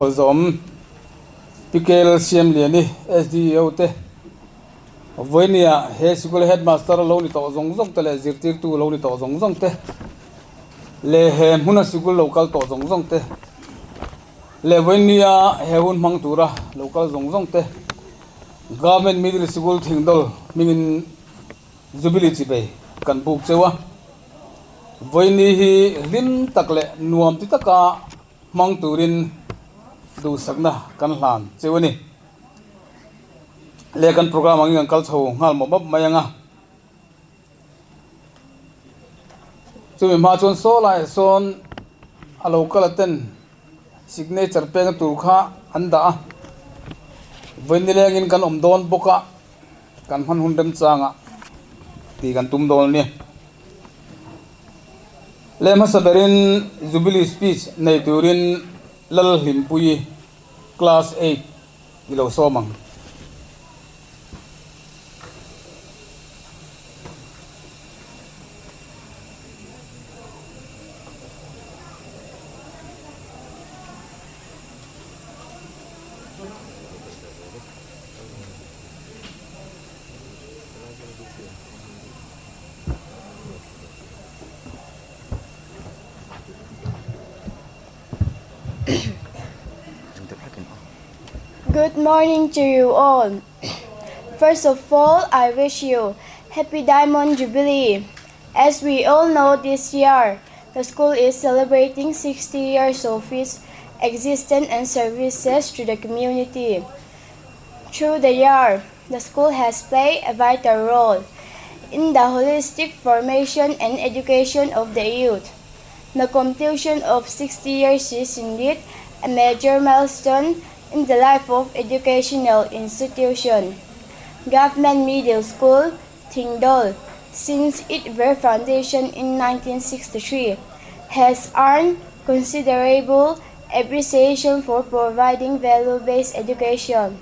Zawm Pi Kel Siamliani, SDEO te, Vawinia he sikul Headmaster lo ni tawh zawng zawng te leh zirtirtu lo ni tawh zawng zawng te leh he hmuna sikul lo kal tawh zawng zawng te leh Vawinia he hun hmang tura lo kal zawng zawng te Government Middle Sikul Thingdawl hmingin Jubilee chibei kan buk cheu a. Vawiini hi hlim tak leh nuam ti taka hmang turin duhsakna kan hlan cheu a ni. Le kan program angin kan kal chho nghal mawp mawp mai ang a. Chumi hma chuan saw laiah sawn a lo kal a ten signature pekna tur kha an dah a. Vawiin nilengin kan awm dawn bawk a, kan hman hun remchangah tih kan tum dawn a ni. Leh hmasa berin Jubilee speech nei turin Lalhlimpuii class eight i lo sawm ang. Good morning to you all. First of all, I wish you happy Diamond Jubilee. As we all know, this year, the school is celebrating 60 years of its existence and services to the community. Through the year, the school has played a vital role in the holistic formation and education of the youth. The completion of 60 years is indeed a major milestone in the life of educational institution. Government Middle School, Thingdawl, since its very foundation in 1963, has earned considerable appreciation for providing value-based education.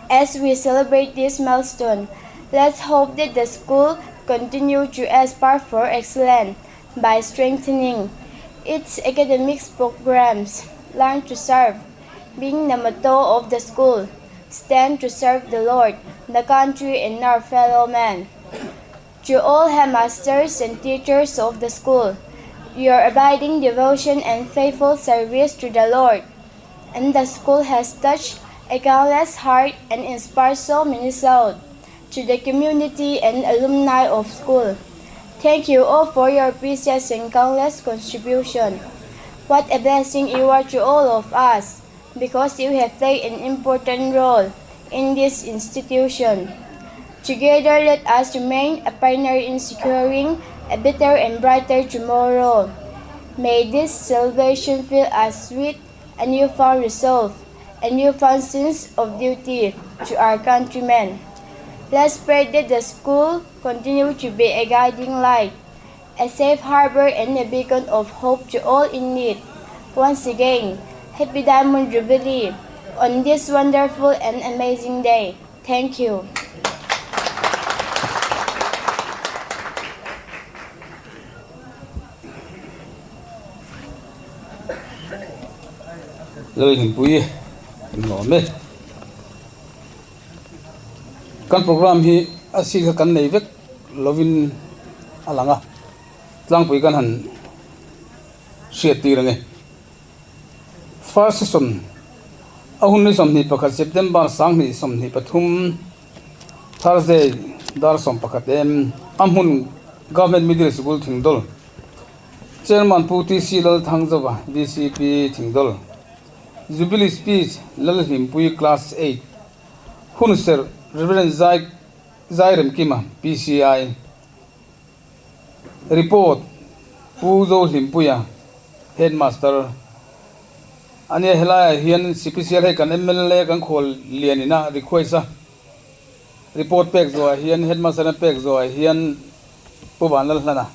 As we celebrate this milestone, let's hope that the school continue to aspire for excellence by strengthening its academic programs, learn to serve, being the motto of the school, stand to serve the Lord, the country, and our fellow man. To all headmasters and teachers of the school, your abiding devotion and faithful service to the Lord and the school has touched a countless heart and inspired so many souls to the community and alumni of school. Thank you all for your precious and countless contribution. What a blessing you are to all of us because you have played an important role in this institution. Together, let us remain a pioneer in securing a better and brighter tomorrow. May this celebration fill us with a newfound resolve, a newfound sense of duty to our countrymen. Let's pray that the school continue to be a guiding light, a safe harbor and a beacon of hope to all in need. Once again, happy Diamond Jubilee on this wonderful and amazing day. Thank you. Lalhlimpui in lawm e. Kan program hi a sir kha kan nei vek lovin a lang a, tlangpui kan han hriat tir ang e. First session a hun ni 21 September 2023 Thursday dar 11 em a hmun Government Middle Sikul Thingdawl Chairman Pu TC Lalthangzauva VCP Thingdawl Jubilee Speech Lalhlimpui Class 8 Hunserh Rev Zai Zairemkima PCI Report, Pu Zohlimpuia, Headmaster, A nia helaiah hian sipisial hei kan mla kan khual lian ina request a, report pek zawhah hian Headmaster in a pek zawhah hian Pu Vanlalhlana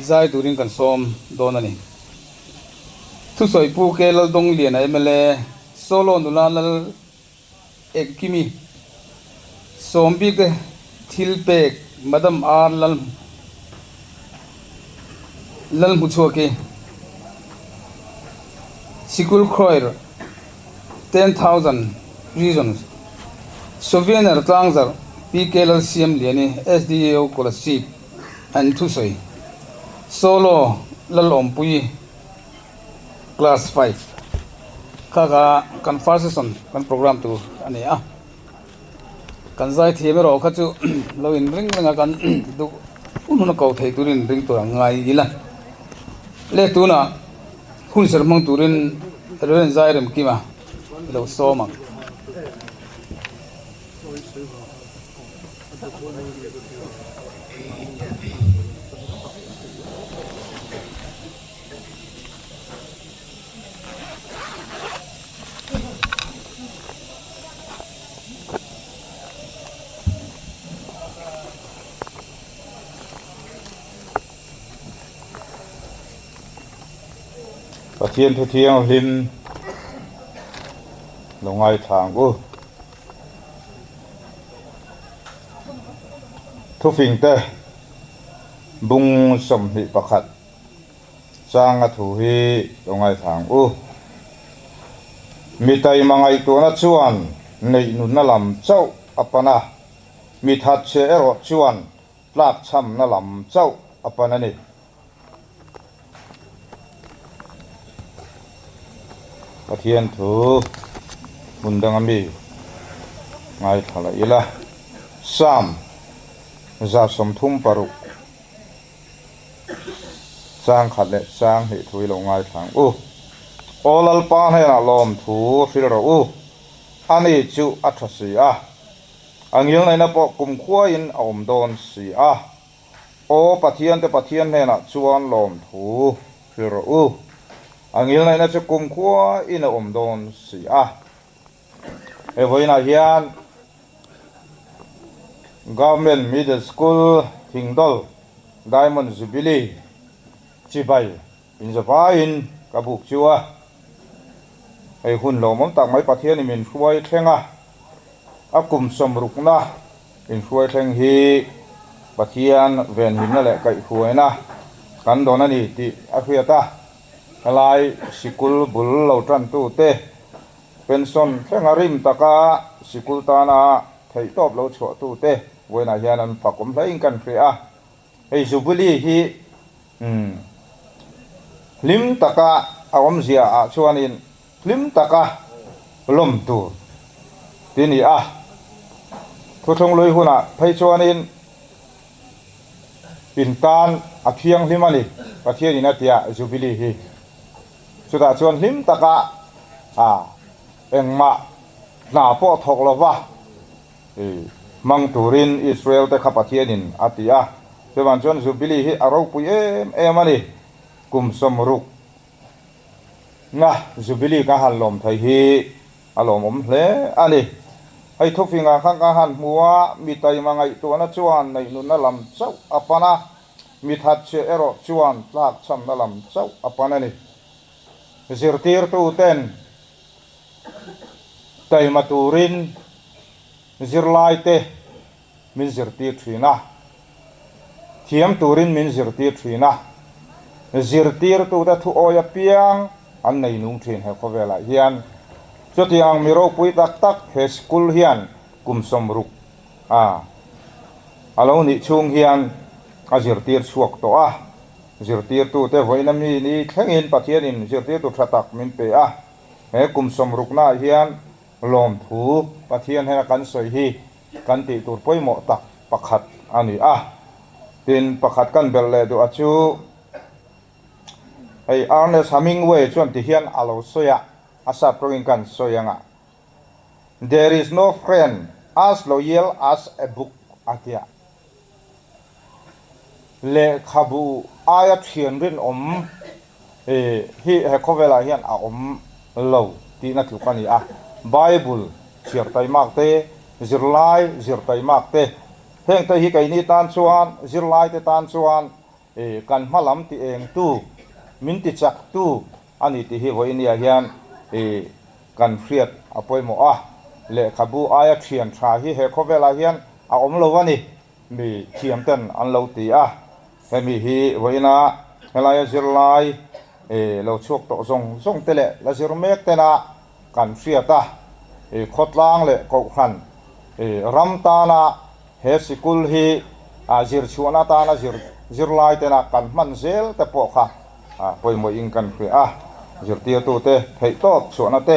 zai turin kan sawm dawn a ni. Thusawi Pu K Laldawngliana mla, Solo nula Lal Engkimi Sawmbik thil pek Madam R Lal Lalhmuchhuaki. Sikul Choir, 10,000 Reasons, Souvenir Tlangzarh, PK Lalsiamliani, SDAO Kolasib, an thusawi. Solo, Lalawmpui, Class 5. Kha kha kan first session kan program tur a ni a. Kan zaithiam erawh kha chu lo in ring reng a kan duh hun hun a ko thei turin ring tur ang ngai ila. Le tunah hun ser hmang turin Reverend Zairem Kima i lo sawm ang. Pathian thu thianghlim lo ngaithla ang u. Thufing te bung 21. Changa thu hi lo ngaithla ang u. Mi taima ngaihtuahna chuan neih nunna lam chauh a pan a, mi thatchhe erawh chuan tlakchhamna lam chauh a pan a ni. Pathian thu hmun danga mi ngaithla la ila, Psalm 36. Chang khat leh chang hnih thu i lo ngaithla ang u. Aw Lalpa hnenah lawmthu hril rawh u. Ani chu a tha si a, a ngilnaihna pawh kumkhuaiin a awm dawn si a. Aw Pathiante Pathian hnenah chuan lawmthu hril rawh u. A ngilnaihna chu kumkhuaiin a awm dawn si a. He vawiinah hian Government Middle School Thingdawl Diamond Jubilee chibai inzavaiin ka buk chu a, hei hun lawmawm tak mai Pathianin min hruai thleng a, a kum sawmrukna inhruai thleng hi Pathian venhimna leh kaihhruaina kan dawn a ni tih a hriat a, helai sikul bul lo tantute Pension thlenga rim taka sikul tana theihtawp lo chhuahtute vawiinah hian an fak awm hlein kan hria a. Hei Jubilee hi hlim taka a awmzia ah chuanin hlim taka lawm tur ti ni a. Thuthlung lui hunah phei chuanin in tan a thianghlim a ni Pathianin a tia Jubilee hi. Chutah chuan hlim taka a engmah hna pawh thawk lova hmang turin Israel te kha Pathianin a ti a. Chuvang chuan Jubilee hi a ropui em em a ni. Kum 60 na Jubilee ka han lawm thei hi a lawmawm hle a ni. Hei thufingah khan ka han hmu a, mi taima ngaihtuahna chuan neihnunna lam chauh a pan a. Mi thatchhe erawh chuan tlakchhamna lam chauh a pan a ni. Zirtirtuten taima turin zirlaite min zirtir thin a, thiam turin min zirtir thin a, zirtirtute thu awi apiang an nei nung thin he khawvelah hian. Chutiang ang mi ropui tak tak he school hian kum 60 a a lo nih chhung hian a zirtir chhuak tawh a, zirtirtute vawiina mi ni thlengin Pathianin zirtirtu tha tak min pe a, he kum 60 naah hian lawmthu Pathian hena kan sawi hi kan tih tur pawimawh tak pakhat a ni a. Tin, pakhat kan belh leh duh a chu hei Ernest Hemingway chuan ti hian a lo sawi a, a sap tawngin kan sawi ang a. There is no friend as loyal as a book a tia. Lehkhabu aia thian rinawm hi he khawvelah hian a awm lo tihna tluk a ni a. Bible chhiar taimak te, zirlai zir taimak te, hengte hi keini tan chuan, zirlaite tan chuan kan hma lam ti engtu, min ti chaktu a ni tih hi vawinia hian kan hriat a pawimawh a, lehkhabu aia thian tha hi he khawvelah hian a awm lo a ni, mi thiam ten an lo ti a, hemi hi vawiina helaia zirlai Lo chhuak tawh zawng zawng te leh la zir mek tena kan hriat a, khawtlang leh kohhran ram tana he sikul hi zir chhuahna atana zir zirlai tena kan hman zel te pawh kha pawimawhin kan hria a, zirtirtute theihtawp chhuahna te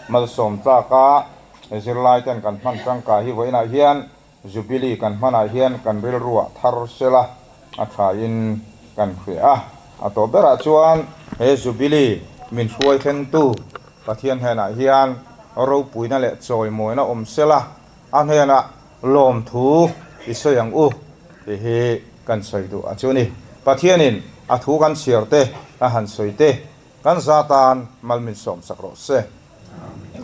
malsawm tlaka zirlai ten kan hman tangkai hi vawiinah hian Jubilee kan hmanah hian kan rilruah thar sela a thain kan hria a. A tawp berah chuan he Jubilee min hruai thlengtu Pathian hnenah hian ropuina leh chawimawina awm sela a hnenah lawmthu i sawi ang u tih hi kan sawi duh a chu ni. Pathianin a thu kan chhiar te, a han sawi te Kan za tan mal min sawmsak rawh se.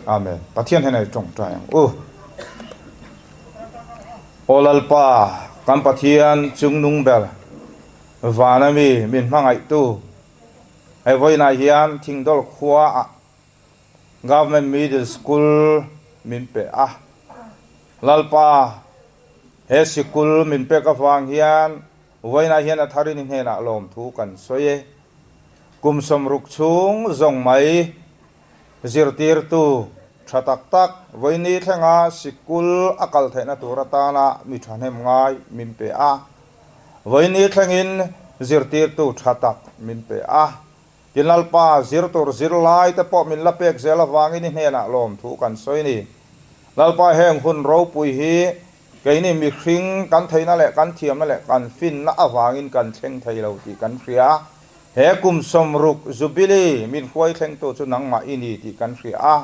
Amen. Pathian hian a tawngtai ang u. Aw Lalpa, kan Pathian chungnung ber, vana mi min hmangaihtu, hei vawiinah hian Thingdawl khuaah Government Middle School min pe a. Lalpa, he sikul min pek avang hian vawiinah hian a tharin i hnenah lawmthu kan sawi e. Kum 60 chhung zawng mai zirtirtu tha tak tak vawiini thlenga sikul a kal theihna tur atana mi thahnem ngai min pe a. Vawiini thlengin zirtirtu tha tak min pe a. Tin Lalpa zir tur zirlai te pawh min la pek zel avangin i hnenah lawmthu kan sawi ni. Lalpa heng hun ropui hi Keini mihring kan theihna leh kan thiamna leh kan finna avangin kan thleng thei lo tih kan hria. He kum 60 Jubilee min hruai thlengtu chu nangmah i ni tih kan hria a.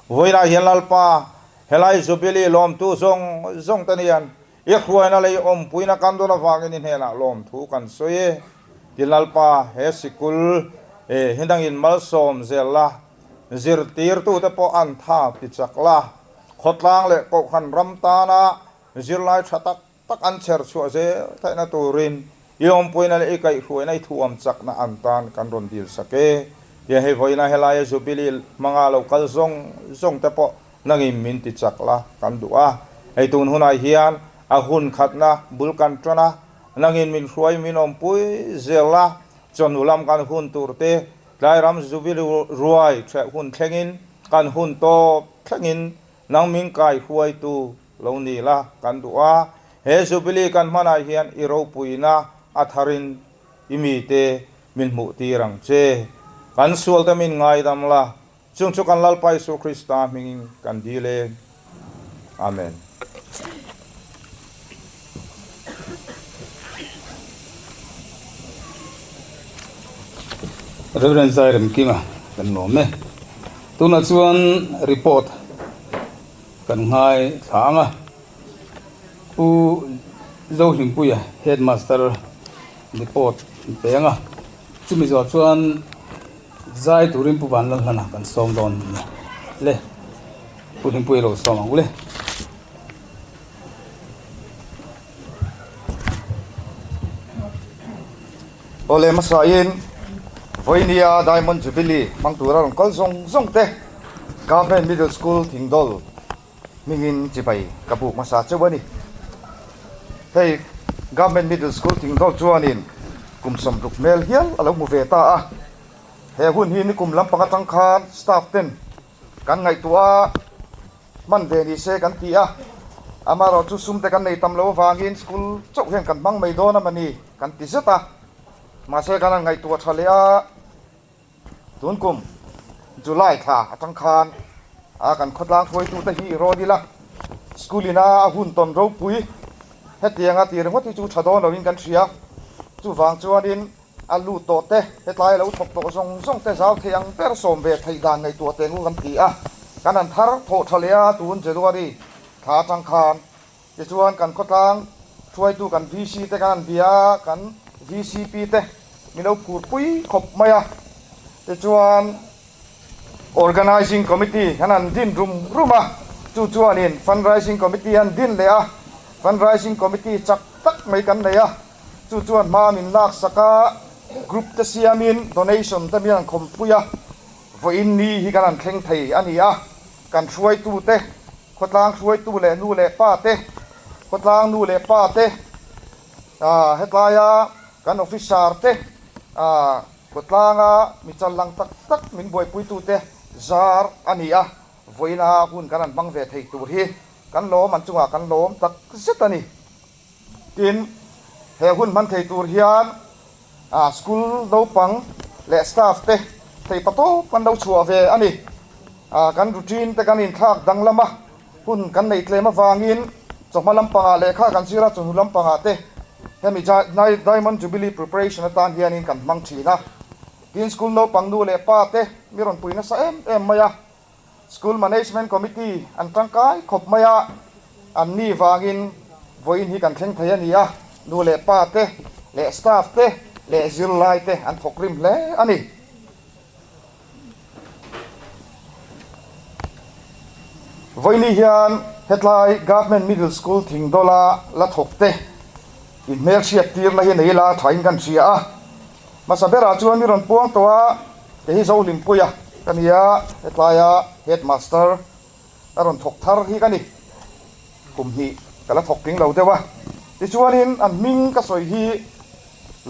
Vawiinah hian Lalpa, helai Jubilee lawmtu zawng zawng te nian i hruaina leh i awmpuina kan dawn avangin i hnenah lawmthu kan sawi e. Tin Lalpa, he sikul hi nangin malsawm zel la, zirtirtute pawh an tha ti chak la. Khawtlang leh Kohhran ram tana zirlai tha tak tak an chher chhuah zel theihna turin i awmpuina leh i kaihhruaina i thuam chakna an tan kan rawn dil sak e. Tiang hei vawiina helaia Jubilee hmanga lo kal zawng zawng te pawh nangin min ti chak la kan duh a. Hei tun hunah hian a hun khatna bul kan tan a, nangin min hruai min awmpui zel la, chawhnu lam kan hun tur te Tlairam Jubilee ruai ṭheh hun thlengin kan hun tawp thlengin nang min kai hruaitu lo ni la kan duh a. He Jubilee kan hmanah hian i ropuina a tharin i mite min hmuh tir ang che. Kan sualte min ngaidam la, chung chu kan Lalpa Isu Krista hmingin kan dil e. Amen. Reverend Zai Remkima kan lawm e. Tunah chuan report kan nghai thla ang a. Pu Zohlimpuia Headmaster report an pe ang a. Chumi zawh chuan Zai turin Pu Vanlalhlana kan sawm dawn a ni le. Pu Hlimpuia lo sawm ang u le. Awle hmasain Vawinia Diamond Jubilee hmang tura rawn kal zawng zawng te Government Middle School Thingdawl hmingin chibai ka buk hmasa chauh a ni. Hei Government Middle School Thingdawl chuanin kum 60 hmel hial a lo hmu ve ta a. He hun hi nikum lampang atang khan staff ten kan ngaihtuah a, hman ve ni se kan ti a. Amaherawh chu sum te kan nei tam lo avangin school chauh hian kan hmang mai dawn a mawni kan ti zet a. Mahse kan han ngaihtuah tha leh a. Tun kum July thla atang khan a kan khawtlang hruaitute hi i rawn ila, school ina a hun tawn ropui hetianga ti ringawt hi chu tha dawn loin kan hria. Chuvang chuanin a lut tawh te, hetlai a lo thawk tawh zawng zawng te zau thei ang ber sawm ve theih dan ngaihtuah teh ngu kan ti a. Kan han thar thawh tha leh a tun January thla atang khan Tichuan kan khawtlang hruaitu kan VC te kan han bia a, kan VCP te min lo phurpui khawp mai a. Tichuan Organising Committee an han din rum rum a, chu chuanin Fundraising Committee an din leh a, Fundraising Committee chak tak mai kan nei a, chu chuan hma min laksak a, group te siamin donation te min han khawmpui a, vawiin ni hi kan han thleng thei a ni a, kan hruaitute Khawtlang hruaitu leh nu leh pa te, khawtlang nu leh pa te, ah helaia kan officer te, ah. Khawtlanga mi challang tak tak min buaipuitute zar a ni a, vawiina hun kan han hmang ve thei tur hi kan lawm an chungah kan lawm tak zet a ni. Tin, he hun hman thei tur hian school naupang leh staff te thei patawp kan lo chhuah ve a ni. Kan routine te kan inthlak danglam a, hun kan neih tlem avangin chawhma lampangah lehkha kan zir a, chawhnu lampangah te hemi Diamond Jubilee preparation atan hianin kan hmang thin a. Tin, school naupang nu leh pa te mi rawn pui nasa em em mai a. School Management Committee an tangkai khawp mai a, an ni vangin vawiin hi kan thleng thei a ni a, nu leh pa te leh staff te leh zirlai te an thawk rim hle a ni. Vawiini hian hetlai Government Middle School Thingdawla la thawk te inhmelhriat tirna hi nei la thain kan hria a. Hmasa berah chuan mi rawn puang tawh a, kei hi Zohlimpuia ka ni a, hetlaia Headmaster a rawn thawk thar hi ka ni. Kum hnih ka la thawk tling lo deuh a, tichuanin an hming ka sawi hi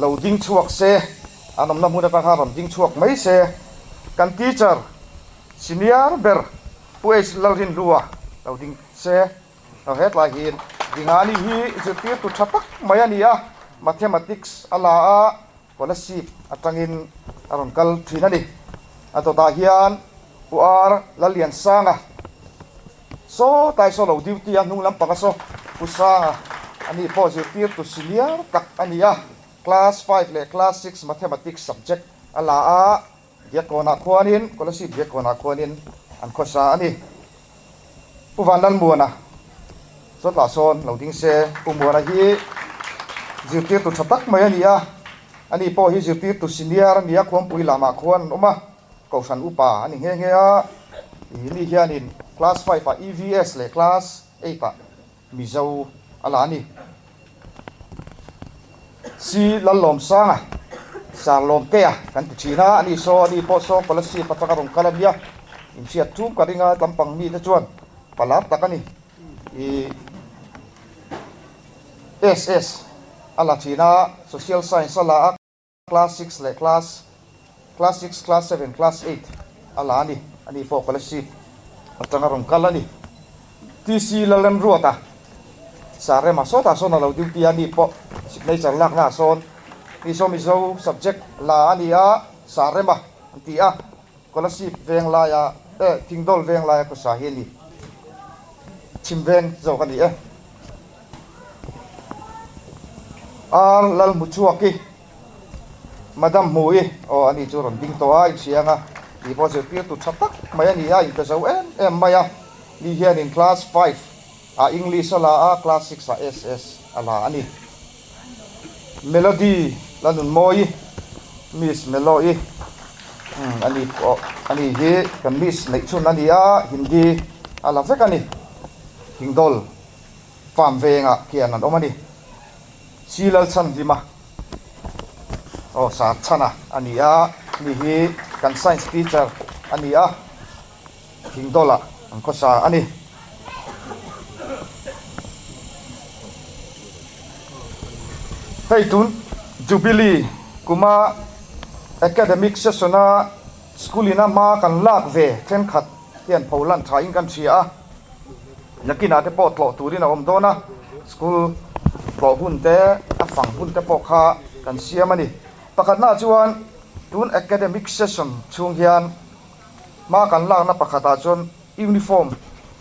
lo ding chhuak se, an awmna hmun atang khan rawn ding chhuak mai se. Kan teacher senior ber Pu H Lalrinhlua lo ding se. Aw hetlai hi Dingani hi zirtirtu tha tak mai a ni a, Mathematics a la a, Kolasib atangin a rawn kal thin a ni. A dawtah hian Pu Ar Lalliansanga saw tai saw lo duty a hnung lampanga saw Pu Sanga a ni pawh zirtirtu senior tak a ni a, Class five leh Class six Mathematics subject a la a, Biakkawnah khuanin, Kolasib Biakkawnah khuanin an khawsa a ni. Pu Vanlalmuana sawtlah sawn lo ding se, Pu Muana hi zirtirtu tha tak mai a ni a, ani pawh hi zirtirtu senior a ni a, Khuampui lamah khuan an awm a, Kohhran upa a ni nghe nghe a, ih ni hianin class five ah EVS leh class eight ah Mizo a la a ni. Si Lallawmsanga, Sarlawmtea kan ti thin a, ani saw ani pawh saw Kolasib atanga rawn kal a nia, inhriat thum ka ring a, tlampang mite chuan palar tak a ni. Ih SS a la thin a, Social Science a la a. Class six leh class class six, class seven, class eight a la a ni. Ani pawh Kolasib atanga rawn kal a ni. TC Lalremruata Sarema sawtah sawn a lo duty a, ani pawh signature laknaah sawn Mizo Mizo subject la a ni a, Sarema an ti a, Kolasib veng laia eh Thingdawl veng laia khawsa hi a ni. Chhim veng zawk a ni e. Ar Lalhmuchhuaki, Madam Hmui, aw ani chu rawn ding tawh a, inhriang a, tih pawh zirtirtu tha tak mai a ni a, inpe zo em em mai a, ni hianin class five ah English a la a, class six ah SS a la a ni. Melody Lanunmawii, Miss Melo-i, umm ani pawh ani hi kan Miss neih chhun a ni a, Hindi a la vek a ni, Thingdawl. Farm vengah khian an awm a ni. Si Lalchhanhlima aw Sarchhana a ni a, mi hi kan science teacher a ni a, Thingdawlah an khawsa a ni. Hei tun Jubilee kuma academic session a school ina hma kan lak ve thenkhat hian pholan thain kan hria a. Nakinah te pawh tlawh turin a awm dawn a, school tlawh hun te, a fang hun te pawh kha kan siam a ni. Pakhatnaah chuan tun academic session chhung hian hma kan lakna pakhatah chuan uniform,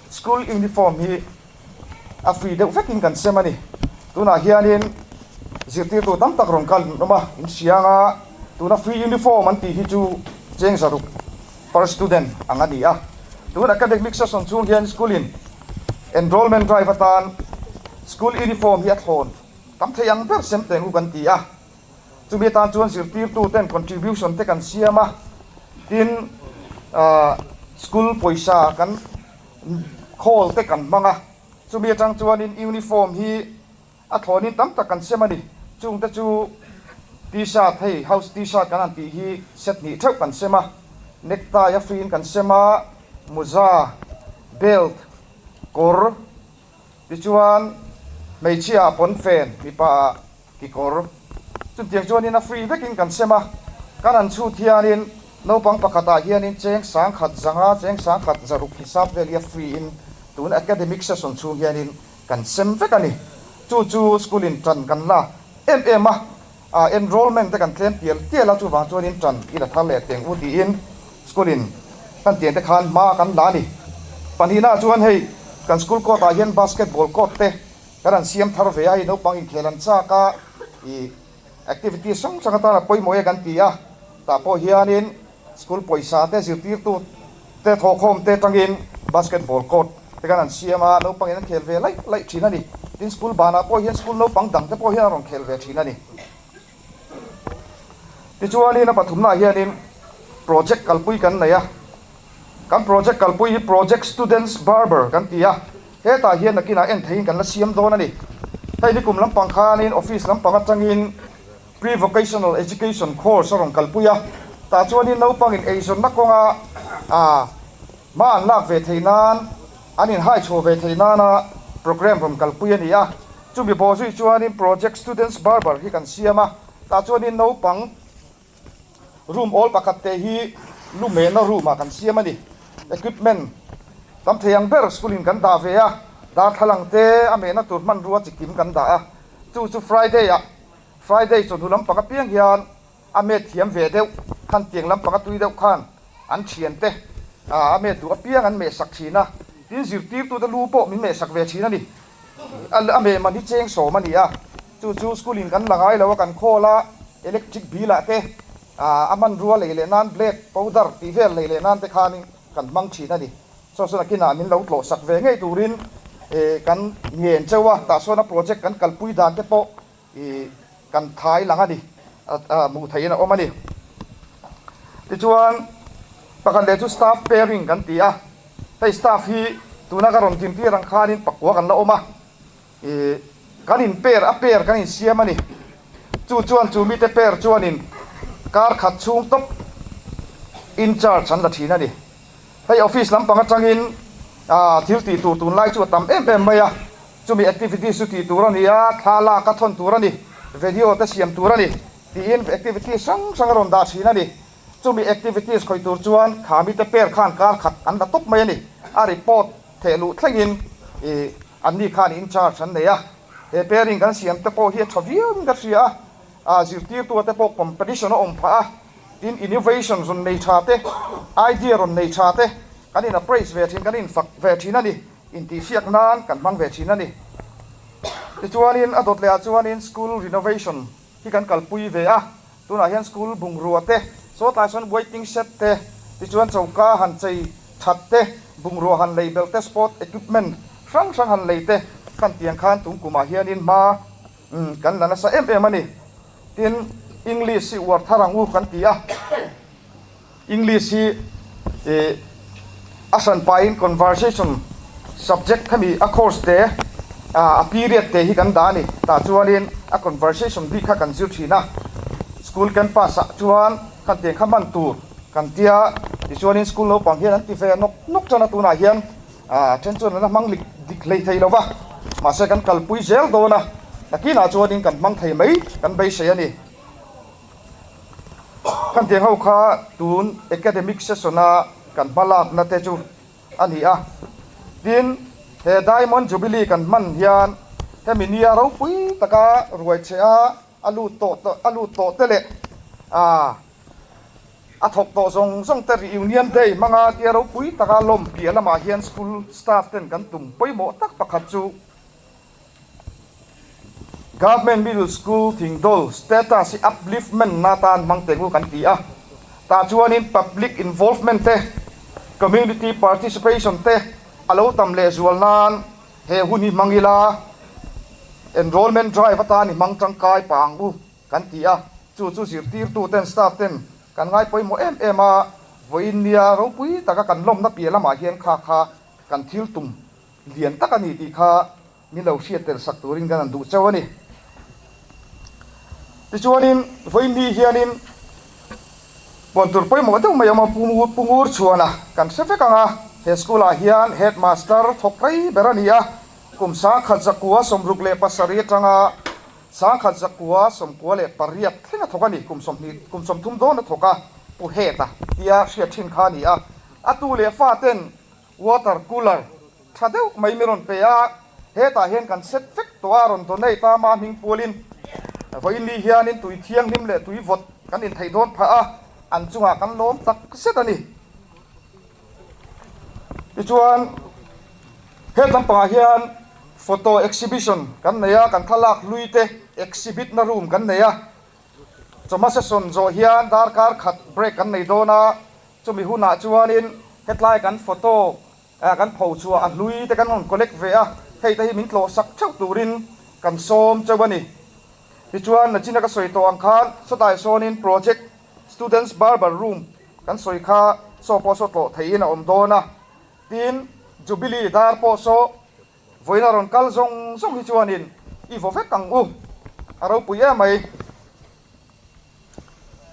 school uniform hi a free deuh vekin kan sem a ni. Tunah hianin zirtirtu tam tak rawn kal an awm a, inhriang a, tuna free uniform an tih hi chu cheng zaruk per student ang a ni a. Tun academic session chhung hian school in enrollment drive atan school uniform hi a thlawn tam thei ang ber sem teng u kan ti a. Chumi atan chuan zirtirtu ten contribution te kan siam a, tin school pawisa kan khawl te kan hmang a. Chumi atang chuanin uniform hi A thlawnin tam tak kan sem a ni. Chungte chu T-shirt, hei house T-shirt kan han tih hi set hnih theuh kan sem a, necktie a free in kan sem a, muza, belt, kawr, tichuan hmeichhia ah pawnfen, mipa ah kekawr. Chutiang chuanin a free vekin kan sem a. Kan han chhut hianin naupang pakhatah hianin cheng 1000 zanga cheng 1000 600 hisap vel hi a free in tun academic session chhung hianin kan sem vek a ni. Chu chu school in tan kan la em em a, ah enrollment te kan tlem tial tial a, chuvang chuanin tan i la thar leh teng u tiin school in kan tiang te khan hma kan la a ni. Pahnihna chuan hei kan school court ah hian basketball court te kan han siam thar ve a, hei naupang inkhel an chak a, ih activities hrang hrang atana pawimawh e kan ti a, tah pawh hianin school pawisa te zirtirtu te thawhkhawm te tangin basketball court te kan han siam a, naupang in an khel ve laih laih thin a ni. Tin school banah pawh hian school naupang dang te pawh hian an rawn khel ve thin a ni. Tichuanin a pathumnaah hianin project kalpui kan nei a, kan project kalpui hi Project Students Barber kan ti a, hetah hian nakinah en theihin kan la siam dawn a ni. Hei nikum lampang khanin office lampang atangin Pre-Vocational Education course a rawn kalpui a, tah chuanin naupangin eizawnna kawnga ah hma an lak ve theih nan, an inhai chhuah ve theih nana programme rawn kalpui a ni a. Chumi bawh zui chuanin Project Students Barber hi kan siam a, tah chuanin naupang room awl pakhat te hi lu mehna room ah kan siam a ni. Equipment tam thei ang ber school in kan dah ve a, darthlalang te a mehna tur hmanrua chikim kan dah a, chu chu Friday ah Friday chawhnu lampang apiang hian a met thiam ve deuh khan tiang lampang a tui deuh khan an thiante a met duh apiang an mehsak thin a, tin zirtirtute lu pawh min mehsak ve thin a ni. A meh man hi cheng sawm a ni a, chu chu school in kan la ngai lo a, kan khawl a, electric bill ah te a hmanrua lei leh nan black powder tih vel lei leh nan te khanin kan hmang thin a ni. Saw sawn akinah min lo tlawh sak ve ngei turin kan ngen cheu a, tah sawn a project kan kalpui dan te pawh I kan thai lang a ni, hmuh theihin a awm a ni. Tichuan, pakhat leh chu staff pairing kan ti a, hei staff hi tuna ka rawn dintir ang khanin pakua kan la awm a, i kan in pair a pair kan insiam a ni. Chu chuan chu mite pair chuanin kar khat chhung tawp in charge an la thin a ni. Hei office lampang atangin thil tih tur tunlai chu a tam em em mai a. Chumi activities chu tih tur a ni a, thla lak a thawn tur a ni, video te siam tur a ni tiin activities hrang hrang a rawn dah thin a ni. Chumi activities khawih tur chuan kha mite pair khan kar khat an la tawp mai a ni. A report theh luh thlengin ih an ni khan in charge an nei a. He pairing kan siam te pawh hi a tha viau in ka hria a, ah zirtirtu te pawh competition a awm phah a, tin innovation rawn nei tha te, idea rawn nei tha te kan in appraise ve thin, kan in fak ve thin a ni. Intihsiak nan kan hmang ve thin a ni. Tichuanin a dawt lehah chuanin school renovation hi kan kalpui ve a, tunah hian school bungrua te, sawtlai sawn waiting shed te, tichuan choka han chei that te, bungrua han lei belh te, sport equipment hrang hrang han lei te kan tiang khan tum kumah hianin hma kan la nasa em em a ni. Tin, English hi uar thar ang u kan ti a. English hi ih a hran pahin conversation subject hemi a course te ah a period te hi kan dah a ni. Tah chuanin a conversation bik kha kan zir thin a, school campus ah chuan khan tiang kha hman tur kan tia tichuanin school naupang hian an ti ve nawk nawk tan a tunah hian ah then chuan an la hmang lik dik hlei thei lo va, mahse kan kalpui zel dawn a, nakinah chuanin kan hmang thei mai kan beisei a ni. Kan tiang ho kha tun academic session a kan hma lakna te chu a ni a, tin he Diamond Jubilee kan hman hian hemi nia ropui taka ruai che a a lut tawh a lut tawh te leh ah a thawk tawh zawng zawng te reunion day hmanga tia ropui taka lawm piah lamah hian school staff ten kan tum pawimawh tak pakhat chu Government Middle School Thingdawl status hi upliftment na atan hmang teh ngu kan ti a, tah chuanin public involvement te, community participation te a lo tam lehzual nan he hun hi hmang ila, enrollment drive atan i hmang tangkai pah ang u kan ti a, chu chu zirtirtu ten staff ten kan ngai pawimawh em em a, vawiin nia ropui taka kan lawmna piah lamah hian kha kha kan thil tum lian tak a ni tih kha min lo hriat tel sak turin kan han duh chauh a ni. Tichuanin vawiin hianin puan tur pawimawh deuh mai a awm a, Pu Ngur Chhuana kan hre vek ang a, he school ah hian headmaster thawk rei ber a ni a, kum 1967 atanga. 1998 thleng a thawk a ni, kum 20, kum 30 dawn a thawk a, Pu Heta tia hriat thin kha a ni a, a tu leh fa ten water cooler tha deuh mai mi rawn pe a, hetah hian kan set vek tawh a, rawn donate a, mah hming pualin vawiin ni hianin tui thianghlim leh tui vawt kan intheih dawn phah a, an chungah kan lawm tak zet a ni. Tichuan he lampangah hian photo exhibition kan nei a, kan thlalak hlui te exhibit na room kan nei a, chawhma session zawh hian darkar khat break kan nei dawn a, chumi hunah chuanin hetlai kan photo kan pho chhuah a hlui te kan rawn collect ve a, hei te hi min tlawh sak theuh turin kan sawm chauh a ni. Tichuan nachina ka sawi tawh ang khan sawtlai sawnin project Students Barber Room kan sawi kha saw pawh saw tlawh theihin a awm dawn a, tin Jubilee dar pawh saw vawiin a rawn kal zawng zawng hi chuanin i vaw vek ang u, a ropui em mai.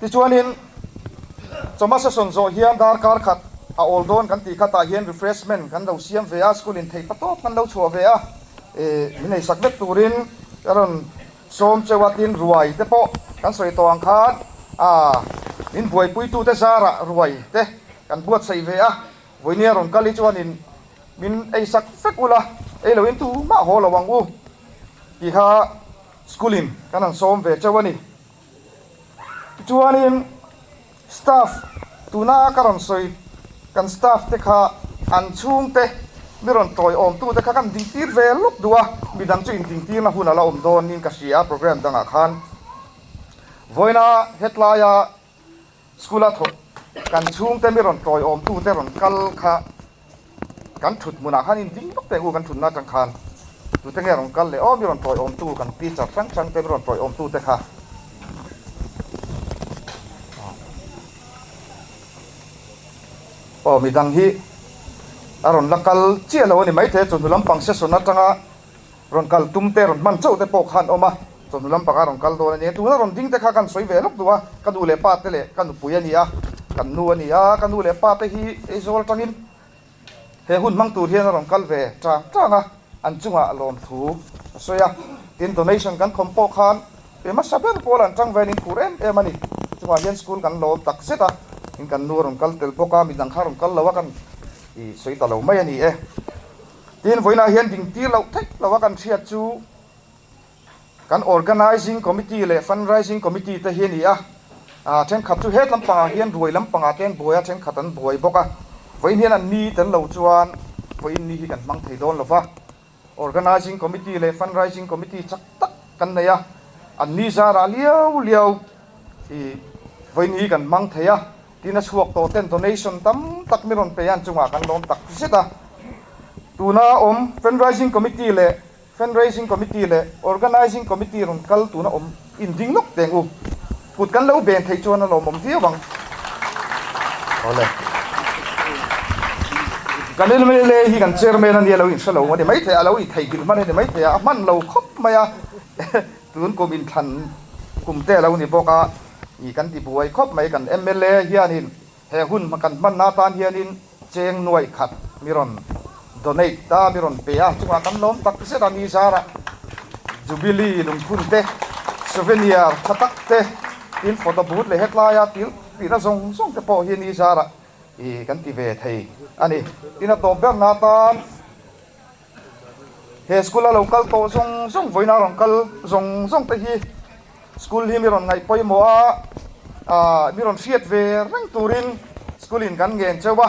Tichuanin chawhma session zawh hian darkar khat a awl dawn kan tih kha tah hian refreshment kan lo siam ve a, school in theih patawp kan lo chhuah ve a, min ei sak vek turin ka rawn Sawm cheuha tin ruai te pawh kan sawi tawh ang khan a min buaipuitute zarah ruai te kan buatsaih ve a, vawinia rawn kal hi chuanin min ei sak vek ula, ei loin tumah haw lo ang u tih kha school in kan han sawm ve cheuh a ni. Tichuanin. Staff, tuna ka rawn sawi kan staff te kha an chhungte mi rawn tawiawmtute kha kan dingtir ve lawk duh a, midang chu indingtirna hun a la awm dawn niin ka hria a program dangah khan. Vawiina hetlaia school a thawk kan chhungte mi rawn tawiawmtute rawn kal kha Kan thut hmunah khan in ding lawk teh u kan thutna atang khan tute nge rawn kal leh aw mi rawn tawiawmtu kan teacher hrang hrang te mi rawn tawiawmtu te kha aw midang hi a rawn la kal chiah lo a ni maithei a chawhnu lampang session atanga Rawn kal tum te, rawn hman chauh te pawh khan awm a, chawhnu lampangah rawn kal dawn a nia. Tuna rawn ding te kha kan sawi ve lawk duh a, ka nu leh pa te leh ka nupui a ni a, kan nu a ni a, ka nu leh pa te hi Aizawl atangin he hun hmang tur hian a rawn kal ve tang tang a, an chungah lawmthu a sawi a. Tin, donation kan khawm pawh khan pe hmasa ber pawl an tang venin phur em em a ni. Chungah hian school kan lawm tak zet a, tin kan nu a rawn kal tel bawk a, midang kha a rawn kal lo a, kan sawi ta lo mai a ni e. Tin, vawiinah hian dingtir loh theih loh a kan hriat chu kan Organising Committee leh Fundraising Committee te hi a ni a. Thenkhat chu het lampangah hian ruai lampangah te an buai a, thenkhat an buai bawk a. Vawiin hian an ni tel lo chuan vawiin ni hi kan hmang thei dawn lo va. Organising Committee leh Fundraising Committee chak tak kan nei a, an ni zarah liau liau i vawiin hi kan hmang thei a. Tin a chhuak tawh ten donation tam tak mi rawn pe a, an chungah kan lawm tak zet a. Tuna awm Fundraising Committee leh Fundraising Committee leh Organising Committee rawn kal tuna awm inding lawk teng u. Kut kan lo ben theih chuan a lawmawm viau ang. Awle. Kan MLA hi kan Chairman a nia lo inhre lo a ni maithei a, a lo intheihghilh hman a ni maithei a, a hman lo khawp mai a. Tun kum inthlan kum te a lo ni bawk a, ih kan ti buai khawp mai. Kan mla hianin he hun kan hmanna atan hianin cheng nuaih khat mi rawn donate a, mi rawn pe a, chungah kan lawm tak zet a, ni zarah Jubilee lungphun te, souvenir tha tak te, tin photo booth leh hetlaia til tihna zawng zawng te pawh hi ni zarah ih kan ti ve thei a ni. Tin a tawp berna atan. He school a lo kal tawh zawng zawng vawiin a rawn kal zawng zawng te hi school hi mi rawn ngaih pawimawh a ah mi rawn hriat ve reng turin school in kan ngen cheu a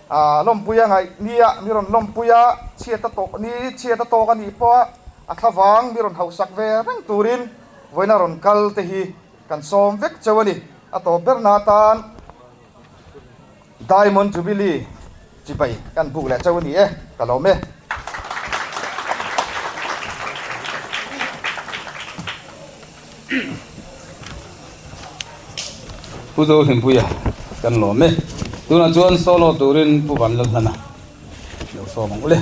ah lawmpui a ngaih nia mi rawn lawmpui a chhiat a tawh ni chhiat a tawk a nih pawh a a thlavang mi rawn hausak ve reng turin vawiin a rawn kal te hi kan sawm vek cheu a ni a tawp ber na atan. Diamond Jubilee chibai kan buk leh chauh a ni e, ka lawm e. Pu Zohlimpuia kan lawm e. Tunah chuan solo turin Pu Vanlalhlana lo sawm ang ule.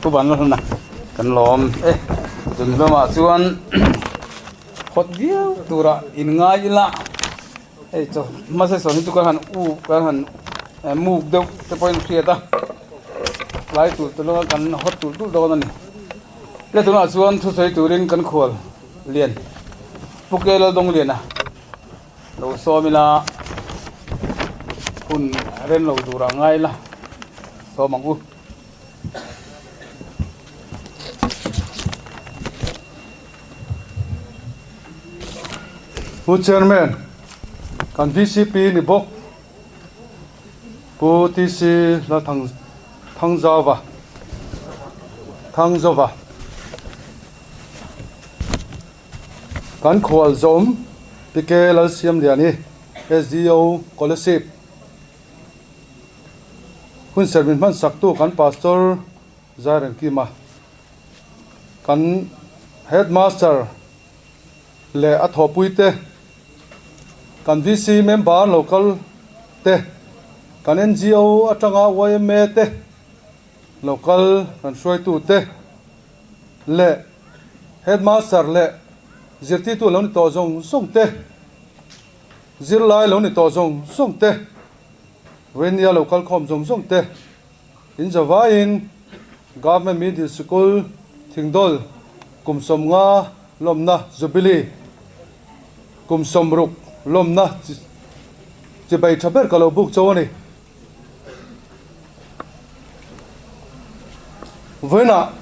Pu Vanlalhlana kan lawm e chumi lamah chuan hawt viau turah in ngai ila hei chaw hmasa sawn hi chu kan han u kan han muk deuh te pawhin a hriat a tlai tur te lawng kan hawt tulh tulh dawn a ni le tunah chuan thusawi turin kan khual lian Pu Ke Laldawngliana. Lo sawm ila hun rem lo tur ah ngai ila sawm ang u. Pu Chairman, kan vcp ni bawk Pu TC Lalthangzauva, Thangzauva. Kan khual zawm PK Lalsiamliani, SDO, Kolasib. Hun sermin hman saktu kan Pastor Zairengkima, kan Headmaster leh a thawhpuite, kan VC member local te, kan NGO atanga yma te, local kan hruaitute leh Headmaster leh zirtirtu lo ni tawh zawng zawng te, zirlai lo ni tawh zawng zawng te, Venia lo kal khawm zawng zawng te in zavaiin Government Middle Sikul Thingdawl kum 50 lawmna Jubilee kum 60 lawmna chibai tha ber ka lo buk cho a ni. Vawiinah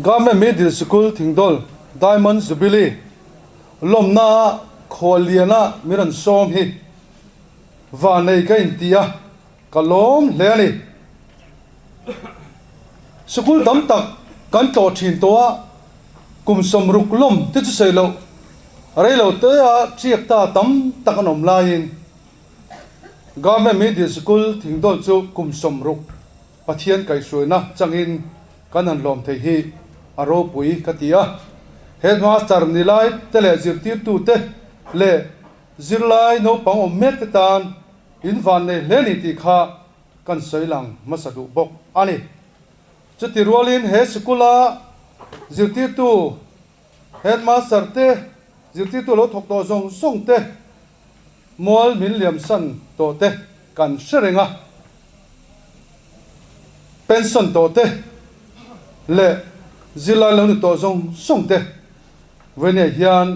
Government Middle Sikul Thingdawl Diamond Jubilee lawmna khualliana min rawn sawm hi vanei ka inti a, ka lawm hle a ni. Sikul tam tak kan tlawh thin tawh a, kum 60 lawm te chu sawi loh rei lo te a tiak ta tam tak an awm laiin, Government Middle Sikul Thingdawl chu kum 60 Pathian kaihhruaina changin kan han hlawm thei hi a ropui ka ti a. Headmaster ni lai te leh zirtirtu te leh zirlai naupang awm mek te tan in van nei hle ni tih kha kan sawi lang hmasa duh bawk a ni. Chuti rualin he sikula zirtirtu Headmaster te, zirtirtu lo thawk tawh zawng zawng te, Mual min liamsan tawh te kan hre reng a, pension tawh te leh zirlai lo ni tawh zawng zawng te Venia hian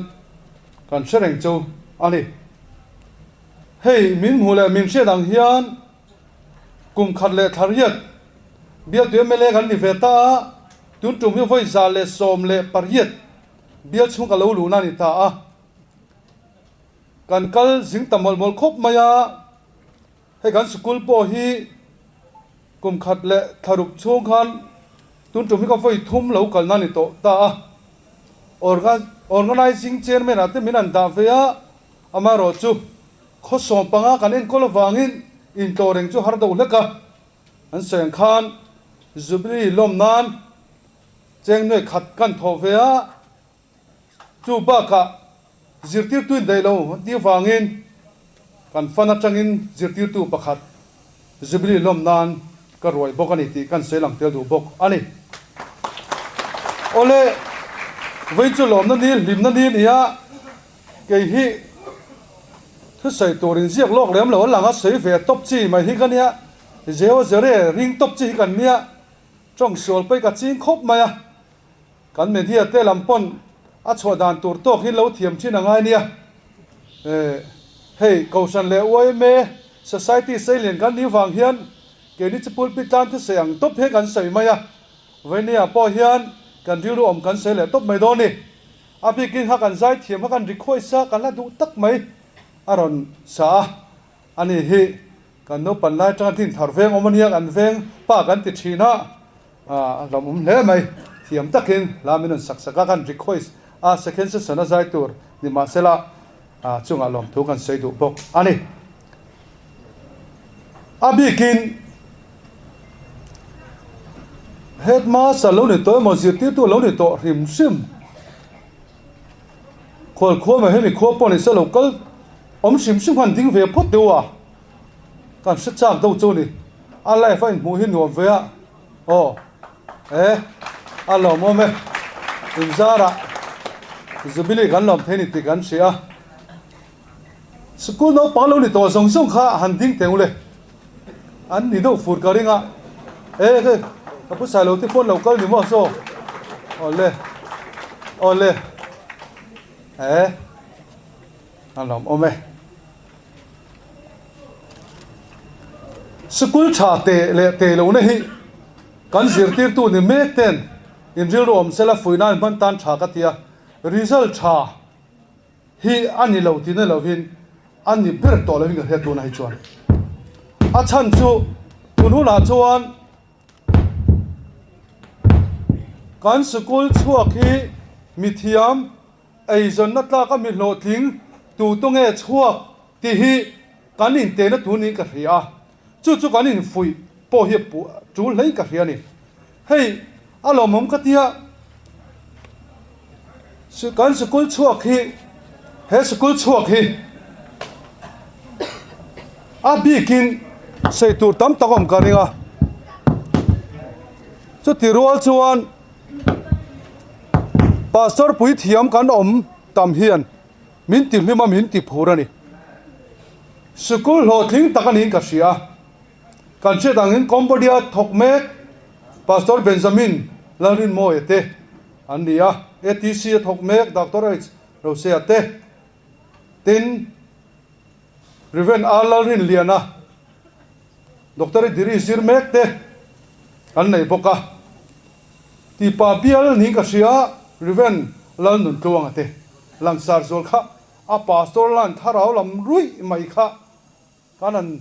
kan hre reng chu a ni. Hei min hmuh leh min hriat ang hian kum khat leh thla riat bialtu mla kan ni ve ta a, tun tum hi vawi 118 bial chhung ka lo luhna a ni ta a. Kan kal zing ta mawlh mawlh khawp mai a, hei kan sikul pawh hi kum khat leh thla ruk chhung khan tun tum hi ka vawi thum lo kalna a ni tawh ta a. Organising chairman ah te min an dah ve a, amaherawh chu khaw 15 kan enkawl avangin intlawh reng chu har deuh hlek a, an sawi ang khan Jubilee lawm nan cheng nuai khat kan thawh ve a. Chu bakah zirtirtu in daih lo an tih avangin kan fan atangin zirtirtu pakhat Jubilee lawm nan ka ruai bawk a ni tih kan sawi lang tel duh bawk a ni. Awle, vawiin chu lawmna ni, hlimna ni a ni a, kei hi thusawi tur inziak lawk lem lo a lang a, sawi ve tawp chi mai hi ka nia, Zeo Zere ring tawp chi hi kan nia, tawng sual pawh hi ka ching khawp mai a. Kan media te lam pawn a chhuah dan tur tawk hi lo thiam thin a ngai nia. Hei Kohhran leh yma Society seilian kan nih vang hian keini chu pulpit tlan thusawi ang tawp hian kan sawi mai a, Vainia pawh hian kan rilru awm kan sawi leh tawp mai dawn ni. A bikin kha kan zaithiam kha kan request a, kan la duh tak mai a rawn sa a, ani hi kan naupan lai atanga din thar veng awm ania kan veng pa kan ti thin a, a hlawmawm hle mai. Thiam takin hla min rawn sak sak a, kan request a, second session a zai tur nimahsela chungah lawmthu kan sawi duh bawk a ni. A bikin headmaster lo ni tawh emaw zirtirtu lo ni tawh hrim hrim khualkhua mai hemi khua pawh ni se lo kal awm hrim hrim khan ding ve phawt deuh a kan hre chak deuh chu a ni a life a inhmuh hi nuam ve a aw e a lawmawm e inzarah jubilee kan lawm thei ni tih kan hria a. Sikul naupang lo ni tawh zawng zawng kha han ding teh ule. An ni deuh fur ka ring a. E hei ka pu Sailo te pawn lo kal ni maw saw. Awle. Awle. E a lawm awm e. Sikul tha teh leh teh lohna hi kan zirtirtu ni mek ten inrilru awm sela fuihna an hman tan tha ka ti a. Result tha. Hi a ni lo tihna lovin a ni ber tawh lovin ka hria tunah hi chuan. A chhan chu tun hunah chuan kan sikul chhuak hi mithiam eizawnna tlaka mi hlawhtling tu tu nge chhuak tih hi kan intehna tur niin ka hria a. Chu chu kan infuih pawh hi tul hlein ka hria a ni. Hei a lawmawm ka tia, kan sikul chhuak hi, he sikul chhuak hi a bikin sawi tur tam tak awm ka ring a. Chuti rual chuan Pastor puithiam kan awm tam hian min ti hlim a, min ti phur a ni. Sikul hlawhtling tak a niin ka hria. Kan hriat angin Cambodia thawk mek Pastor Benjamin Lalrinmawia te an ni a, ATC a thawk mek Doctor H Rosea te, tin Rev R Lalrinliana, Doctor degree zir mek te an nei bawk a. Tipa bial niin ka hria Rev Lalnuntluanga te langsar zual kha a pastor lan thlarau lam ruih mai kha kan han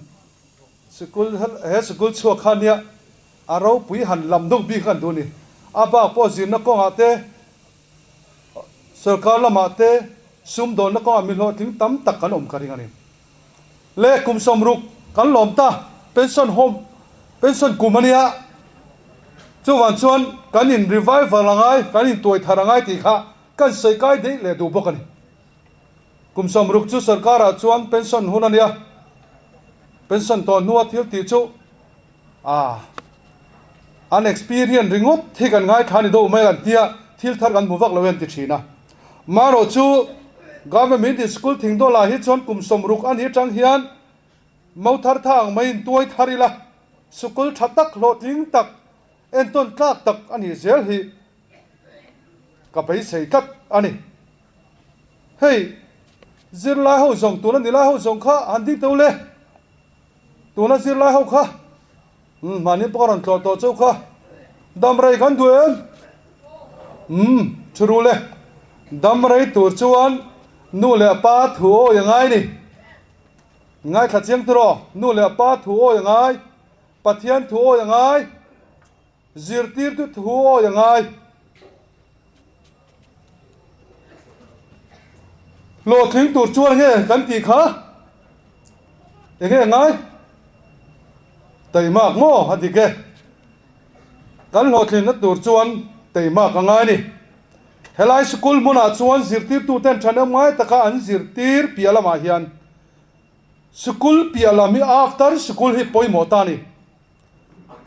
sikul he sikul chhuak kha nia a ropui han lam deuh bik kha an duh a ni. A bak pawh zirna kawngah te, sorkar lamah te, sumdawnna kawngah mi hlawhtling tam tak kan awm ka ring a ni. Le kum 60 kan lawm ta, pension home, pension kum a nia, chuvang chuan kan in revival a ngai, kan in tuai thar a ngai tih kha kan sawi kai daih leh duh bawk a ni. Kum 60 chu sorkarah chuan pension hun a nia, pension tawh hnua thil tih chu ah an experience ringawt hi kan ngaithla a ni deuh mai an tia, thil thar kan hmu vak lo e an ti thin a. Marawh chu Government Middle School Thingdawlah hi chuan kum 60 a nih atang hian mo thar tha ang maiin tuai thar ila, sikul tha tak hlawhtling tak entawn tlak tak a nih zel hi ka beisei tlat a ni. Hei zirlai ho zawng tuna nilai ho zawng kha han ding teuh le, tuna zirlai ho kha umm mahni pawh ka rawn tlawh tawh chauh kha damrei kan duh em? Umm thu ru le, damrei tur chuan nu leh pa thu awi a ngai ni. Ngaithla chiang tur aw, nu leh pa thu awi a ngai, Pathian thu awi a ngai. Zirtirtu thu awi a ngai. Hlawhtling tur chuan nge kan tih kha? Enge a ngai? Teimak maw a dik e. Kan hlawhtlinna tur chuan teimak a ngai a ni. Helai sikul hmunah chuan zirtirtuten thahnem ngai taka an zirtir piah lamah hian sikul piah lam hi after sikul hi pawimawh ta a ni.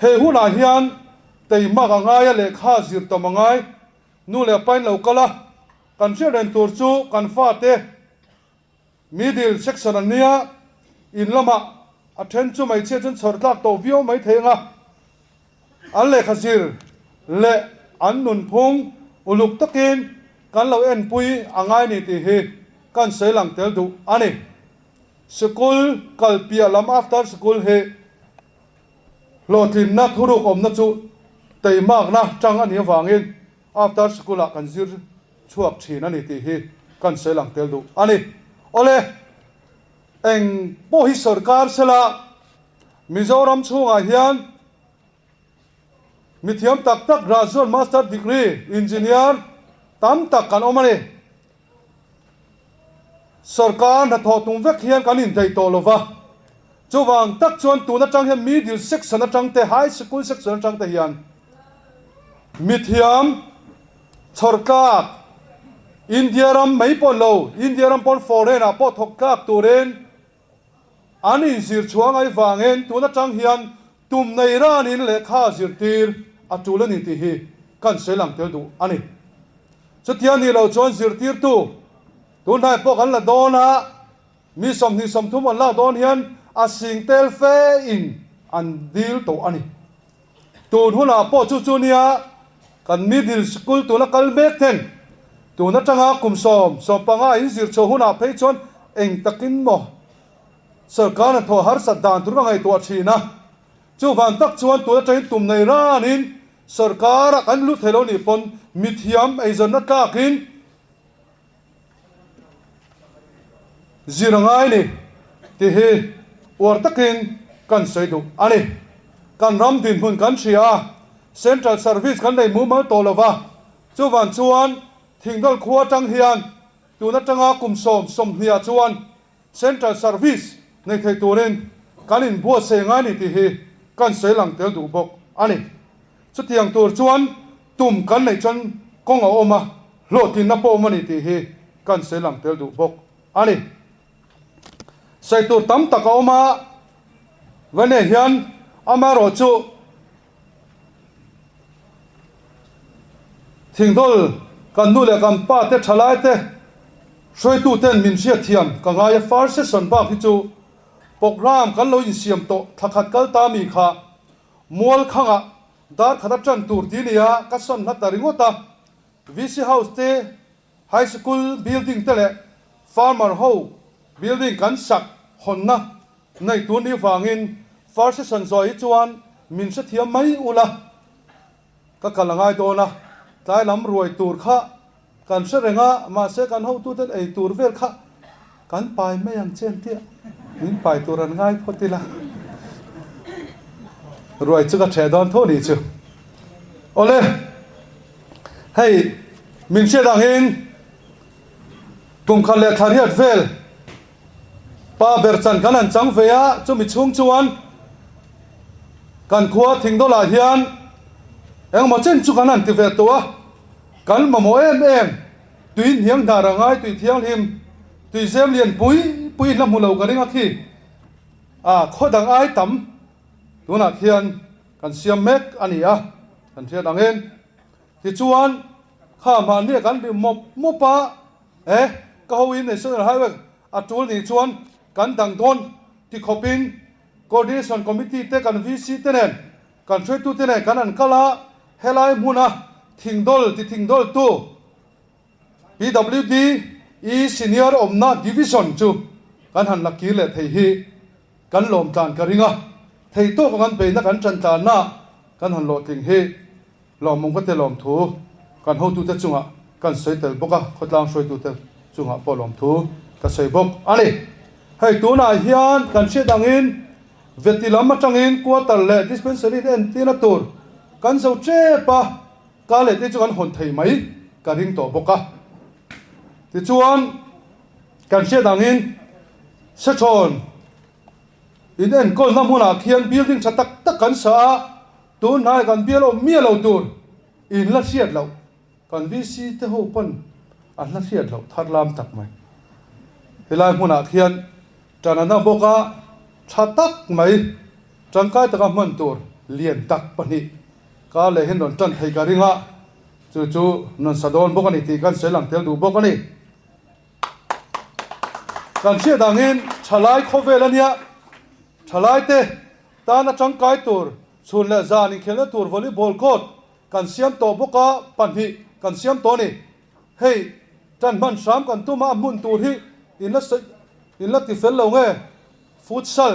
He hunah hian teimak a ngai a lehkha zir tam a ngai. Nu leh pain lo kal a, kan hriat reng tur chu kan fate middle section an nia, in lamah a then chu hmeichhia chuan chhawr tlak tawh viau mai thei ang a, an lehkha zir leh an nunphung uluk takin kan lo enpui a ngai ni tih hi kan sawi lang tel duh a ni. Sikul kal piah lam after sikul hi hlawhtlinna thuruk awmna chu teimakna tang a nih avangin after sikul ah kan zir chhuak thin a ni tih hi kan sawi lang tel duh a ni. Awle, eng pawh hi sorkar sela Mizoram chhungah hian Mithiam tak tak graduate master degree engineer tam tak kan awm a ni. Sorkar hnathawh tum vek hian kan indaih tawh lo va. Chuvang tak chuan tun atang hian middle section atang te high sikul section atang te hian mithiam chhawr tlak India ram mai pawh lo India ram pawn foreign ah pawh thawk tlak turin An inzir chhuah ngai vangin tun atang hian tum nei ranin lehkha zirtir a tul a ni tih hi kan sawi lang tel duh a ni. Chutia nih loh chuan zirtirtu tun hnai pawh kan la dawn a, mi 20 30 an lak dawn hian a sing tel fe in an dil tawh a ni. Tun hunah pawh chu chu nia kan middle school tuna kal mek ten tun atanga kum sawm 15 in zir chhuah hunah phei chuan eng takin maw sorkar hnathawh harsat dan tur ka ngaihtuah thin a. Chuvang tak chuan tun atangin tum nei ranin sorkara kan lut thei lo nih pawn mithiam eizawnna tlakin Zir a ngai ni tih hi uar takin kan sawi duh a ni. Kan ram dinhmun kan hria a, Central Service kan nei mumal tawh lo va, chuvan chuan Thingdawl khua atang hian tun atanga kum sawm sawmhniah chuan Central Service nei thei turin kan inbuatsaih ngai ni tih hi kan sawi lang tel duh bawk a ni. Chutiang tur chuan tum kan neih chuan kawng a awm a, hlawhtlinna pawh awm a ni tih hi kan sawi lang tel duh bawk a ni. Sawi tur tam tak a awm a, Vane hian amaherawhchu Thingdawl kan nu leh kan pa te thalai te hruaitu ten min hriatthiam ka ngai a, first session bak hi chu program kan lo insiam tawh thlakhat kal ta mi kha mual khangah dar khat a tan tur ti nia ka sawn hla ta ringawt a, VC house te High School building te leh farmer ho building kan sak hawnna Nei tur ni vangin first session zawh hi chuan min hrethiam mai ula, ka kal a ngai dawn a, tlai lam ruai tur kha kan hre reng a, mahse kan hotuten ei tur vel kha kan pai mai ang che an tia, min pai tur an ngai phawt ila, ruai chu ka ṭheh dawn tho ni chu. Awle, hei min hriat angin kum khat leh thla riat vel Pa ber chan kan han chang ve a, chumi chhung chuan kan khua Thingdawlah hian engmaw chen chu kan han ti ve tawh a, kan mamawh em em, tui hniang hnar a ngai, tui thianghlim, tui zem lian pui pui hla hmu lo ka ring a khi, a khaw dang ai tam tunah khian kan siam mek a ni a, kan hriat angin tichuan kha mahni kan ri mawp mawp a. E, ka hoin National Highway a tul nih chuan kan dang dawn ti khawpin Coordination Committee te kan VC te nen, kan hruaitu te nen kan an kal a, helai hmuna thingdawl ti thingdawl tu PWD E Senior awmna Division chu kan han la kir leh thei hi kan lawm tlan ka ring a, thei tawka kan beihna kan tan tlanna kan han lawhtling hi. Lawmawm ka te lawmthu kan hotute chungah kan sawi tel bawk a, khawtlang hruaitute chungah pawh lawmthu ka sawi bawk a ni. Hei tunah hian kan hriat angin Veti lam atangin quarter leh dispensary te entirna tur kan zo tep a, ka leh te chu kan hawn thei mai ka ring tawh bawk a. Tichuan kan hriat angin Sechhawn in enkawlna hmunah khian building tha tak tak kan sa a, Tun hnai kan bial awm miah lo tur in la hriat loh, kan VC te ho pawn an la hriat loh thar lam tak mai. Helai hmunah khian tanana bawka tha tak mai tangkai taka hman tur lian tak pahnih ka leh hian rawn tan thei ka ring a, chu chu rawn sa dawn bawk a ni tih kan sawi lang tel duh bawk a ni. Kan hriat angin thalai khawvel a nia, thalai te Tana tangkai tur, chhun leh zan inkhelhna tur volleyball court kan siam tawh bawk a, pahnih kan siam tawh a ni. Hei, tan hman hram kan tum a, a hmun tur hi in la sawi, In la ti fel lo nge? Futsal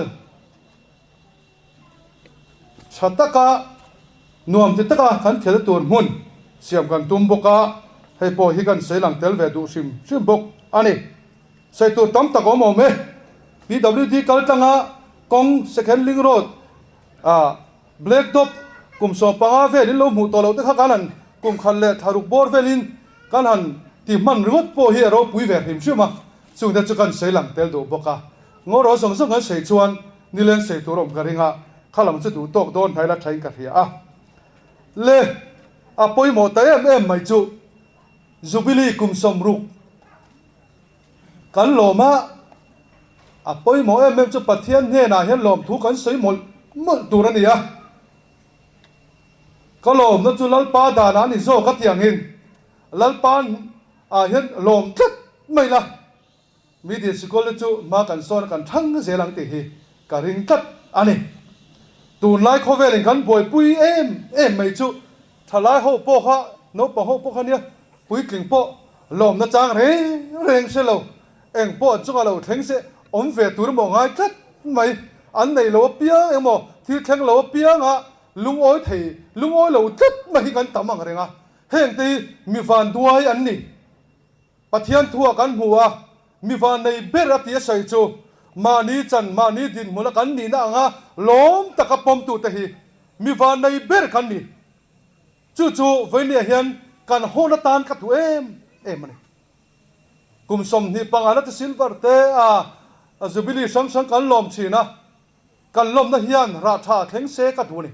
tha taka nuam ti taka kan khelh tur hmun siam kan tum bawk a, hei pawh hi kan sawi lang tel ve duh hrim hrim bawk a ni. Sawi tur tam tak awm awm e. PWD kal tlanga kawng Second Link Road ah Black Dog kum 15 velin lo hmuh tawh loh te kha kan han kum khat leh thla ruk bawr velin kan han ti hman ringawt pawh hi a ropui ve hrim hrim a, chungte chu kan sawi lang tel duh bawk a. Ngawraw zawng zawng kan sawi chuan nileng sawi tur awm ka ring a, kha lam chu duh tawk dawn hnai la thain ka hria a. Le, a pawimawh ta em em mai chu Jubilee kum 60 Kan lawm a, a pawimawh em em chu Pathian hnenah hian lawmthu kan sawi mawlh mawlh tur a ni a. Ka lawmna chu Lalpa danah a ni zawk a tih angin Lalpa ah hian lawm tlat mai la, Middle Sikul te chu hma kan sawn a kan thang zel ang tih hi ka ring tlat a ni. Tunlai khawvelin kan buaipui em em mai chu thalai ho pawh kha, naupang ho pawh kha nia, puitling pawh lawmna chang reng reng hre lo, eng pawh an chungah lo thleng se awm ve tur emaw ngai tlat mai, an nei lo apiang emaw thil thleng lo apianga lungawi thei lungawi lo tlat mai hi kan tam ang reng a, hengte hi mi vanduai an ni. Pathian thuah kan hmu a, mi vannei ber a tih a sawi chu mahni chan mahni dinhmuna kan nihna anga lawm taka pawmtute hi mi vannei ber kan ni. Chu chu vawinia hian kan hawn atan ka duh em em a ni. Kum 25 na te silver te a Jubilee hrang hrang kan lawm thin a, kan lawmna hian rah tha thleng se ka duh a ni.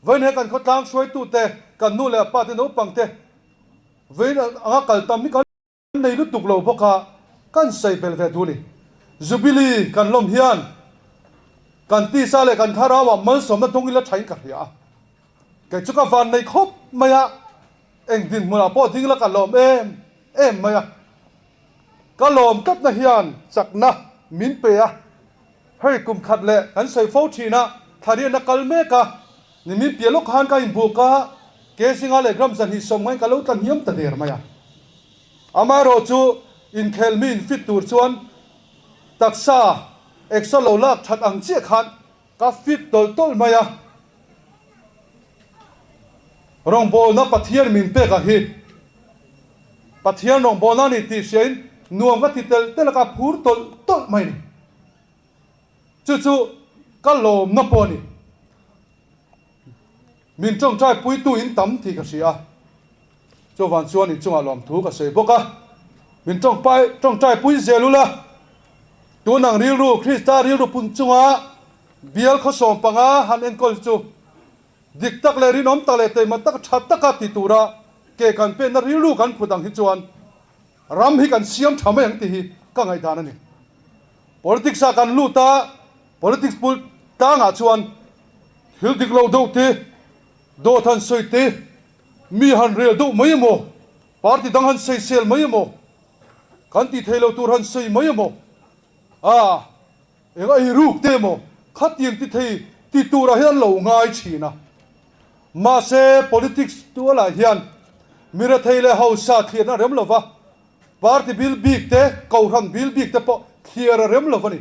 Vawiin he kan khawtlang hruaitute, kan nu leh pa te naupang te vawiin anga kal tam hi kan nei lutuk lo bawk a, kan sawi belh ve duh a ni. Jubilee kan lawm hian kan tisa leh kan thlarauah malsawmna dawng ila thain ka hria a. Kei chu ka van nei khawp mai a, eng dinhmunah pawh ding la ka lawm em em mai a. Ka lawm tlatna hian chakna min pe a, hei kum khat leh kan sawi fo thin a, thlariatna kal mek a, ni min piah lawk khan ka inbuk a, ke zinga leh gram 200 ngaiin ka lo tla hniam ta der mai a. Amaherawh chu inkhel mi infit tur chuan taksa exer lo lak that ang chiah khan Ka fit tawlh tawlh mai a, rawngbawlna Pathian min pek a hi Pathian rawngbawlna a ni tih hriain nuam ka ti telh telh a, ka phur tawlh tawlh mai a ni. Chu chu ka lawmna pawh a ni. Min tawngtai puitu in tam tih ka hria a, chuvang chuan inchungah lawmthu ka sawi bawk a, min tawngpai tawngtai pui zel ula, tun ang rilru Krista rilru pun chunga bial khaw 15 han enkawl hi chu dik tak leh rinawm tak leh teima tak tha taka ti tura ke kan penna rilru kan phut ang hi chuan ram hi kan siam tha mai ang tih hi ka ngaihdan a ni. Politics ah kan lut a, politics pul tlangah chuan Thil dik lo deuh te, dawt han sawi te, mi han rel deuh mai emaw, party dang han sawisel mai emaw, kan tih theih loh tur han sawi mai emaw, ah, eng a eiruk te emaw, khatiang ti thei ti turah hian an lo ngai thin a. Mahse, politics tualah hian mi rethei leh hausa thliarna a rem lo va, party bil bik te, kohhran bil bik te pawh thliar a rem lo va ni.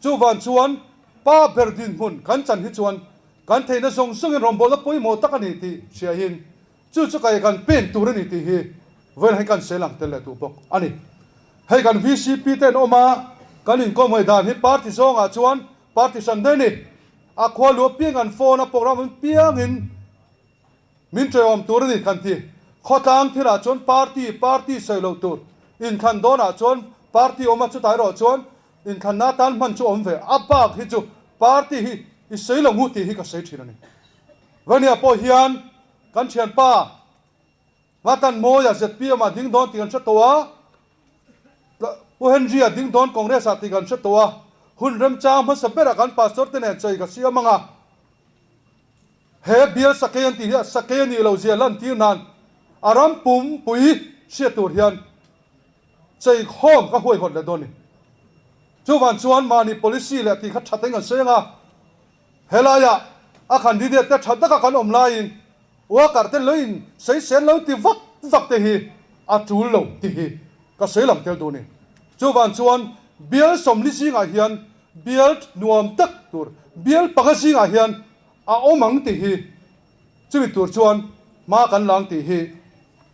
Chuvan chuan pa ber dinhmun kan chan hi chuan kan theihna zawng zawngin rawngbawlna pawimawh tak a ni tih hriahin chu chu kai kan pen tur a ni tih hi vawiin hi kan sawi lang tel leh duh bawk a ni. Hei kan VCP te an awm a, kan inkawm ngaihdan hi party zawngah chuan party hran daih a ni. A khua lu apiang an phone a program an piangin Min ṭawihawm tur a ni kan ti. Khawtlang thilah chuan party party sawi loh tur. Inthlan dawnah chuan party awm a, chutah erawh chuan inthlanna atan hman chu awm ve. A bak hi chu party hi i sawi lo ngu tih hi ka sawi ṭhin a ni. Vania pawh hian kan ṭhianpa Ngatan Mawia zpm ah ding dawn tih kan hre tawh a, Pu Henry-a ding dawn Congress ah tih kan hre tawh a, hun remchang hmasa berah kan pastor te nen chawi ka siam ang a. He bial sakei an tih hi a sakei a nih loh zia lantir nan a ram pumpui hriat tur hian cheikhawm ka huaihawt leh dawn a ni. Chuvan chuan mahni policy leh tih kha tha teng an sawi ang a, helaiah a candidate te tha taka kan awm laiin worker te lo in sawisel lo ti vak vak te hi a tul lo tih hi ka sawi lang tel duh a ni. Chuvan chuan. Bial 40 zingah hian bial nuam tak tur bial panga zingah hian a awm ang tih hi chumi tur chuan hma kan la ang tih hi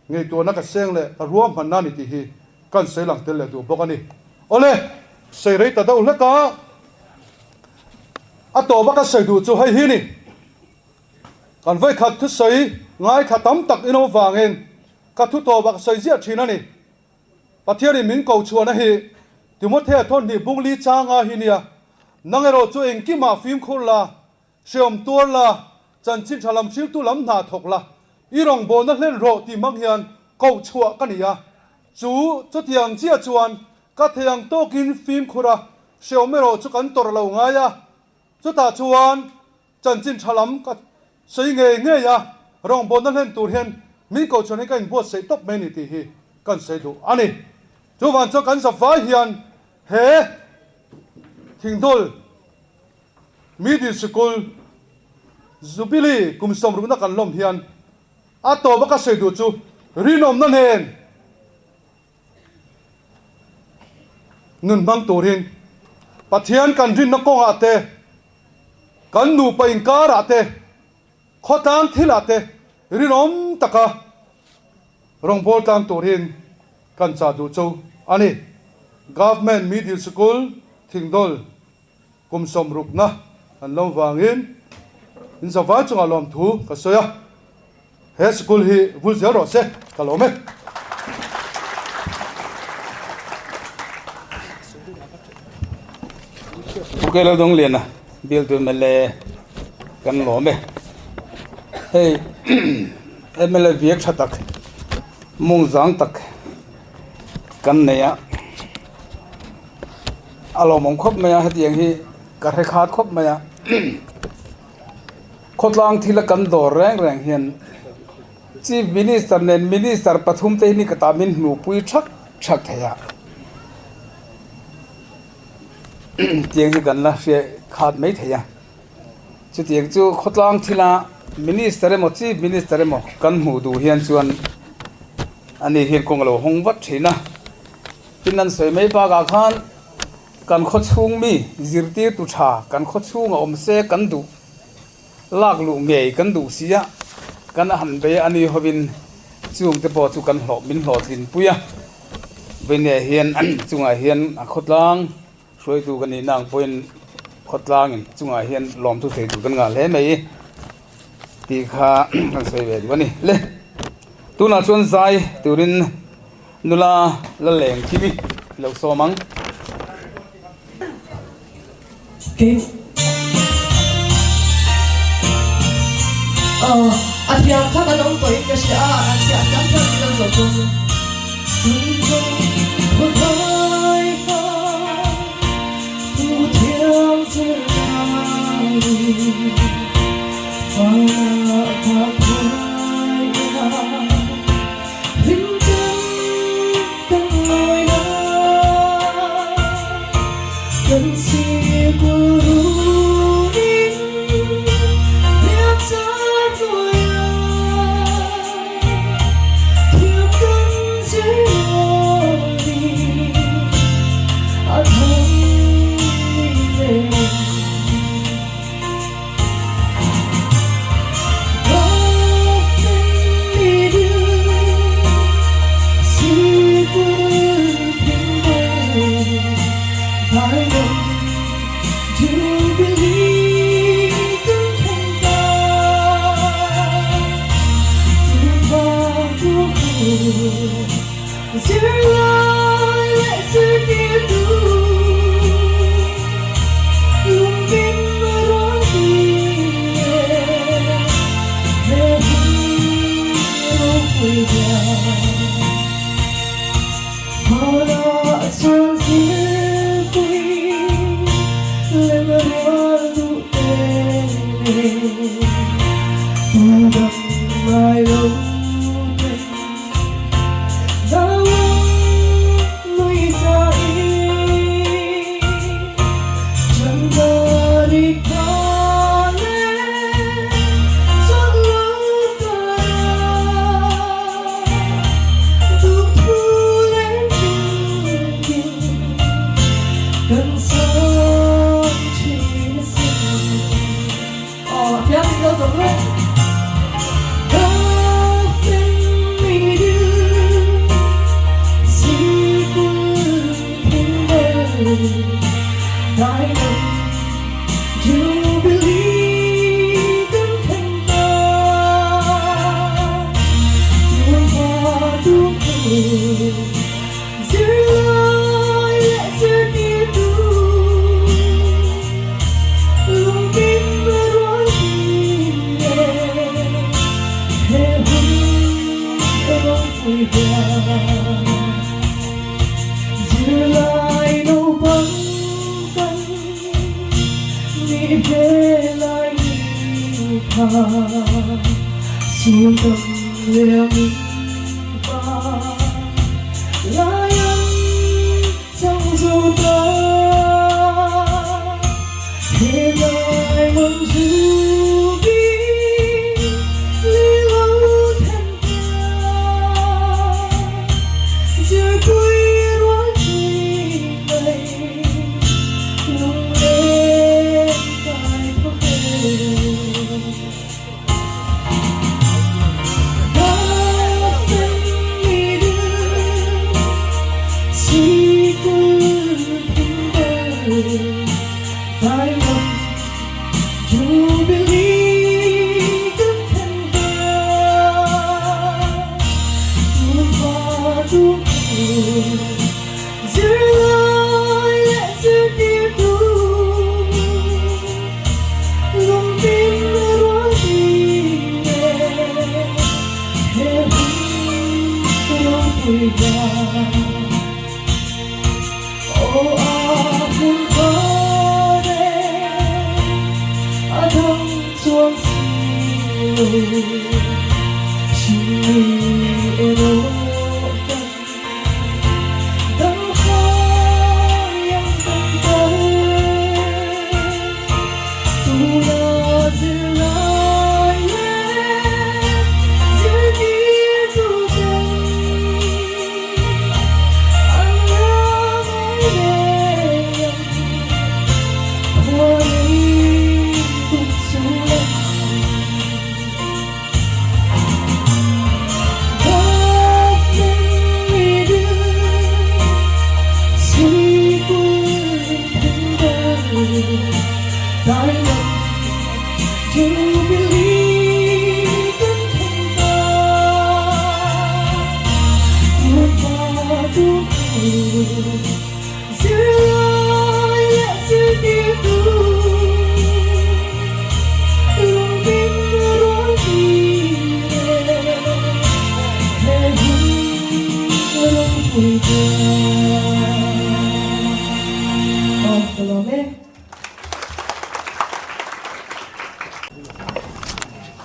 ngaihtuahna ka seng leh ka ruahmanna a ni tih hi kan sawi lang tel leh duh bawk a ni. Awle, sawi rei ta deuh hlek a, a tawpa ka sawi duh chu hei hi ni. Kan vawikhat thusawi ngaithla tam tak in awm vangin ka thu tawpah ka sawi ziah thin a ni. Pathianin min ko chhuahna hi Timothea thawnhnih bung li changa hi nia, Nang erawh chu engkimah fimkhur la, hreawm tuar la, chanchin tha lam hriltu lam hna thawk la, i rawngbawlna hlen rawh tih hmang hian koh chhuah ka ni a. Chu chutiang chiah chuan ka thei ang tawkin fimkhur a, hreawm erawh chu kan tawrh lo ngai a. Chutah chuan Chanchin tha lam ka sawi ngei ngei a, rawngbawlna hlen tur hian min koh chhuan hi ka inbuatsaih tawp mai a ni tih hi kan sawi duh a ni. Chuvang chuan kan zavai hian he Thingdawl Middle Sikul Jubilee kum 60na kan lawm hian a tawpa ka sawi duh chu rinawmna nen Nun hmang turin Pathian kan rinna kawngah te, kan nupa inkarah te, khawtlang thilah te rinawm taka rawngbâwl tlang turin kan chah duh chu a ni. Government Middle School Thingdawl kum 60na an lawm vangin in zavai chungah lawmthu ka sawi a. He sikul hi vul zel rawh se, ka lawm e. Pu Kelo Dongliana bialtu mla kan lawm e. Hei mla viak tha tak mung zang tak kan nei a, a lawmawm khawp mai a hetiang hi ka hre khat khawp mai a. Khawtlang thila kan dawr reng reng hian Chief Minister nen Minister pathum te hi ni ka ta min hmuhpui thak thak thei a, tiang hi kan la hriat khat mai thei a. Chutiang chu khawtlang thila Minister emaw Chief Minister emaw kan hmuh duh hian chuan ani hian kawng a lo hawng vat thin a, tin an sawi mai bakah khan Kan khaw chhung mi zirtirtu tha kan khaw chhunga awm se kan duh lak luh ngei kan duh si a, kan han bei a ni hovin chung te pawh chu kan hlawh min hlawhtlin pui a. Veinia hian chungah hian a khawtlang hruaitu ka nihna ang pawhin khawtlangin chungah hian lawmthu sawi tur kan ngah hle mai tih kha kan sawi ve duh a ni. Le tunah chuan zai turin. Nula la leng thim i lo sawm ang. A thiam kha kan awm tawhin ka hria a, an chhiah thiam thiam hi kan zawh chuan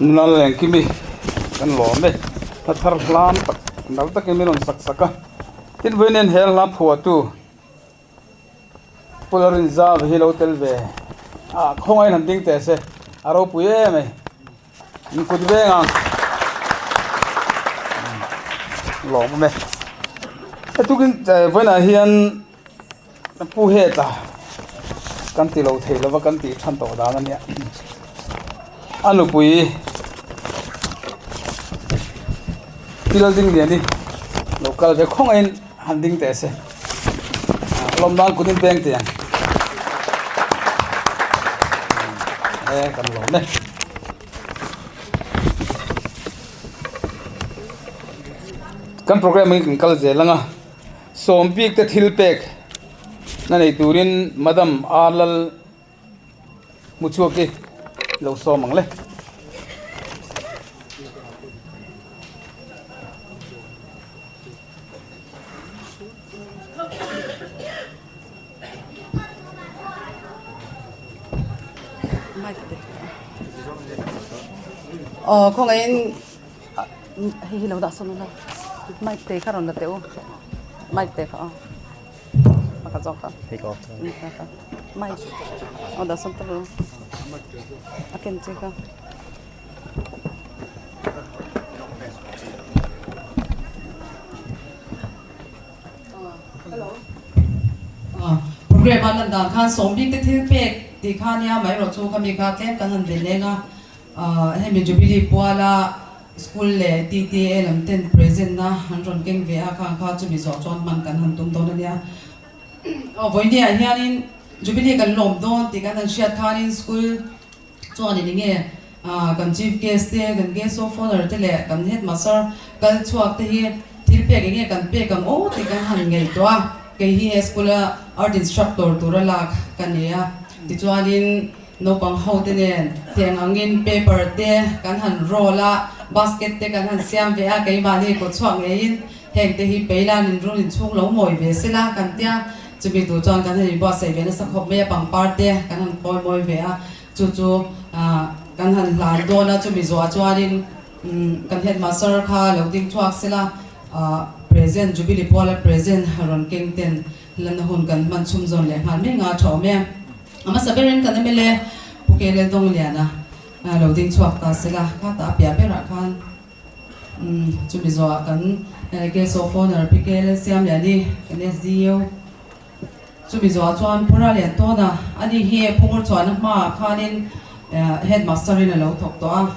Nunal Lengkimi kan lawm e, hla thar hlam tak nal takin min rawn sak sak a, tin vawiin he hla phuahtu Pu Lalrinzau hi lo tel ve a, khawngaih han ding teh se, a ropui em mai, in kut veng ang lawm awm e. Hetukin vawiinah hian Pu Heta kan ti lo thei lova kan tih than tawh dan a nia, a nupui Pi Laldingliani lo kal ve khawngaihin han ding teh se lawm nan kut in peng teh ang e kan lawm e. Kan program hi kan kal zel ang a sawm bik te thil pek na nei turin madam R Lal Hmuchhuak hi lo sawm ang le. Aw khawngaihin hei hi lo dah sawn ula mic te kha rawn la teh u mic te kha aw pakhat zawk kha mic aw dah sawn ta ru a ken che kha. Program a lan dan khan sawm bik te thil pek tih kha nia mai erawh chu khami kha tlem kan han ven leng a. Hemi Jubilee puala School leh TTA lam ten present na an rawn keng ve a, khang kha chumi zawh chuan hman kan han tum dawn a nia. Aw vawinia hianin Jubilee kan lawm dawn tih kan han hriat khanin School chuanin enge kan Chief Guest te, kan Guest of Honour te leh kan Headmaster kal chhuak te hi thil pek enge kan pek ang aw tih kan han ngaihtuah a, kei hi he school a Art Instructor tura lak ka ni a, tichuanin Naupang ho te nen tiang angin paper te kan han roll a, basket te kan han siam ve a, keimahni kut chhuak ngeiin heng te hi peilan in rul inchhung lo mawi ve sela kan tia, chumi tur chuan kan han inbuatsaih ve nasa khawp mai a, pangpar te kan han kawi mawi ve a, chu chu kan han hlan dawn a, chumi zawhah chuanin kan headmaster kha lo ding chhuak sela, present Jubilee puala present rawn keng ten Lanna hun kan hman chhum zawn leh nghal mai nga tha awm e. A hmasa berin kan MLA Pu Kelel Dawngliana lo ding chhuak ta sela, kha ta a piah berah khan chumi zawhah kan Guest of Honour Pi Kelel Siamliani kan SDO chumi zawhah chuan Pu Ralian Tawna ani hi Phungur chhuahna hmaah khanin Headmaster in a lo thawk tawh a.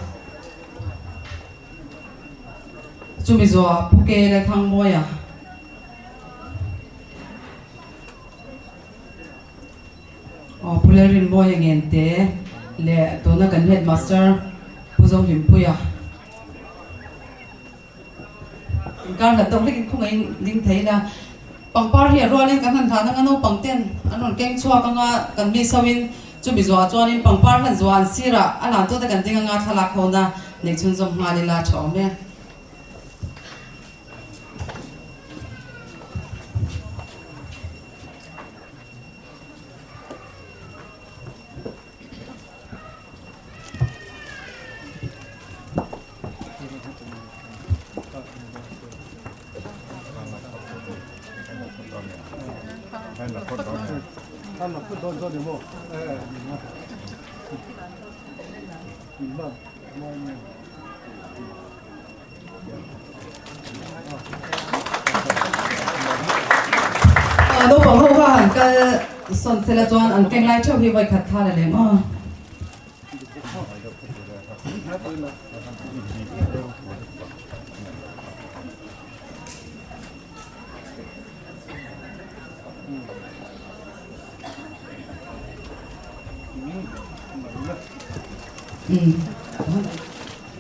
Chumi zawhah Pu Kelel Thangmawia. Aw Pu Lalrinmawia Ngente leh tuna kan Headmaster Pu Zohlimpuia inkar hlat deuh hlekin khawngaihin ding thei ila. Pangpar hi a rualin kan han hlan anga naupang ten an rawn keng chhuak anga kan mi sauhin chumi zuah chuanin pangpar hlan zuah an sirah a hlan tute kan ding anga thlalak hona neih chhunzawm nghal ila tha awm e. Naupang ho kha han kal sawn sela chuan an keng lai theuh hi vawi khat kha la lem aw.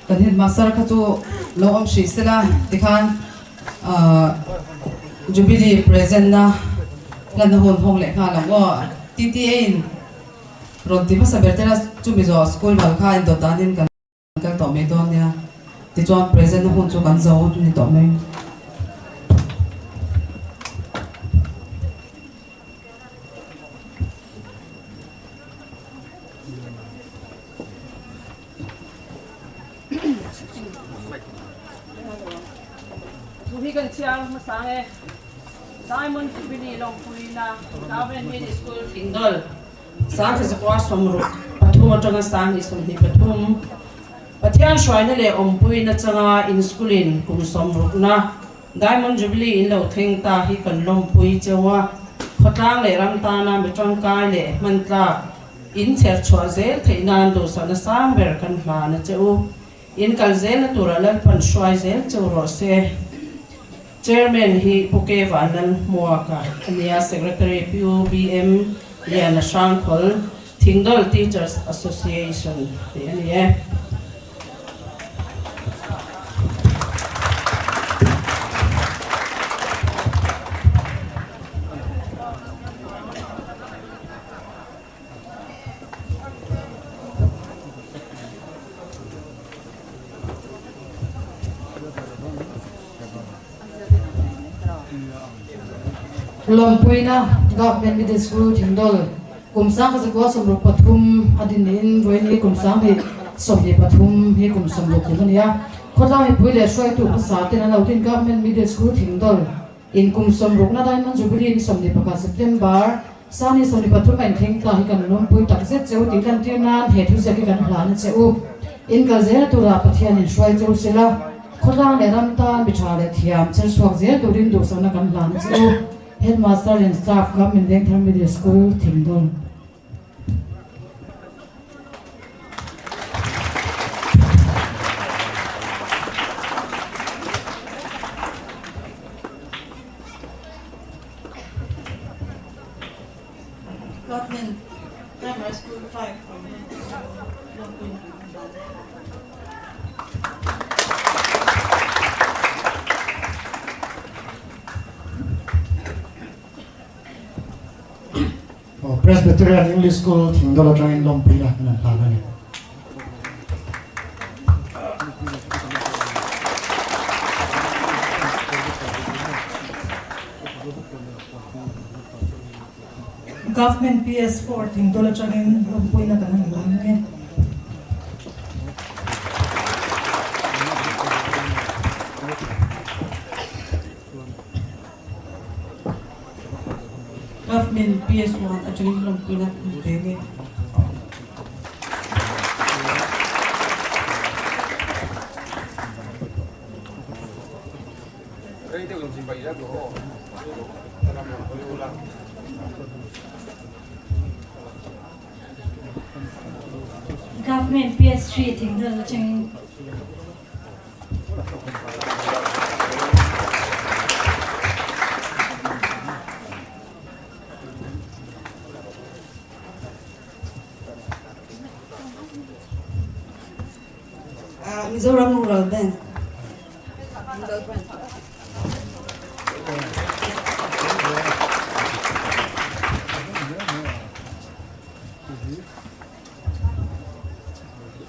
Kan headmaster kha chu lo awm hrih sela tikhan Jubilee present na hlanna hun hawng leh nghal ang aw. TTA in rawn ti hmasa ber tela chumi zawh school bal kha indawt danin kan kal tawh mai dawn nia. Tichuan present na hun chu kan zo ni tawh mai. Thu hi kan chhiar hmasa nge Diamond Jubilee lawmpuina Government Mini School Thingdawl Sangthazakua sawmruk pathum atanga Sanghnih 23 Pathian hruaina leh awmpuina changa in school in kum sawmrukna Diamond Jubilee in lo thleng ta hi kan lawmpui cheu a, khawtlang leh ram tana mi tangkai leh hman tlak in chher chhuah zel theih nan duhsakna sang ber kan hlan a che u. In kal zelna turah Lalpan hruai zel cheu rawh se. Chairman hi Pu K Vanlalhmuaka a nia, Secretary Pu BM Liana Hrangkhawl, Thingdawl Teachers Association tih a ni e. Lawmpuina Government Middle School Thingdawl kum 1963 a din niin vawiin kum 2023 hi kum 60 kum a ni a. Khawtlang mipui leh hruaitu hmasa ten an lo din Government Middle School Thingdawl in kum 60 na Diamond Jubilee ni 21 September Sani 23 a inthleng ta hi kan lawmpui tak zet che u tih lantir nan he thuziak hi kan hlan a che u. In kal zel turah Pathian in hruai che u sela, khawtlang leh ram tan mi tha leh thiam cher chhuak zel turin duhsakna kan hlan a che u. Headmaster and Staff Government Vengthar Middle School, Thingdawn. Primary School 5 lawmpuina kan han hlan e. Presbyterian English School Thingdawl atangin lawmpuina kan han hlan a ni. Government PS4 Thingdawl atangin lawmpuina kan han hlan a ni. Government PS1 atangin lawmpuina kan pe nge. Government PS3 Thingdawl atangin. Mizoram Rural Bank.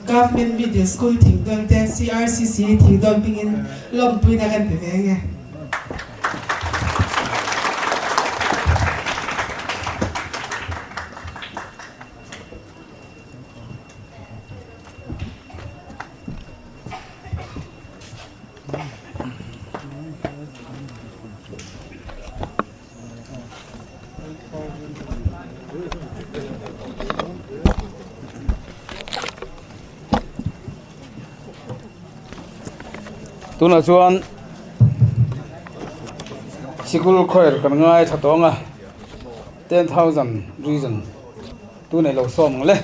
Government Middle School Thingdawn te CRCC Thingdawn hmingin lawmpuina kan pe ve ange. Tunah chuan sikul khawer kan ngai tha tawng a 10,000 reason tu nei lo sawm ang le.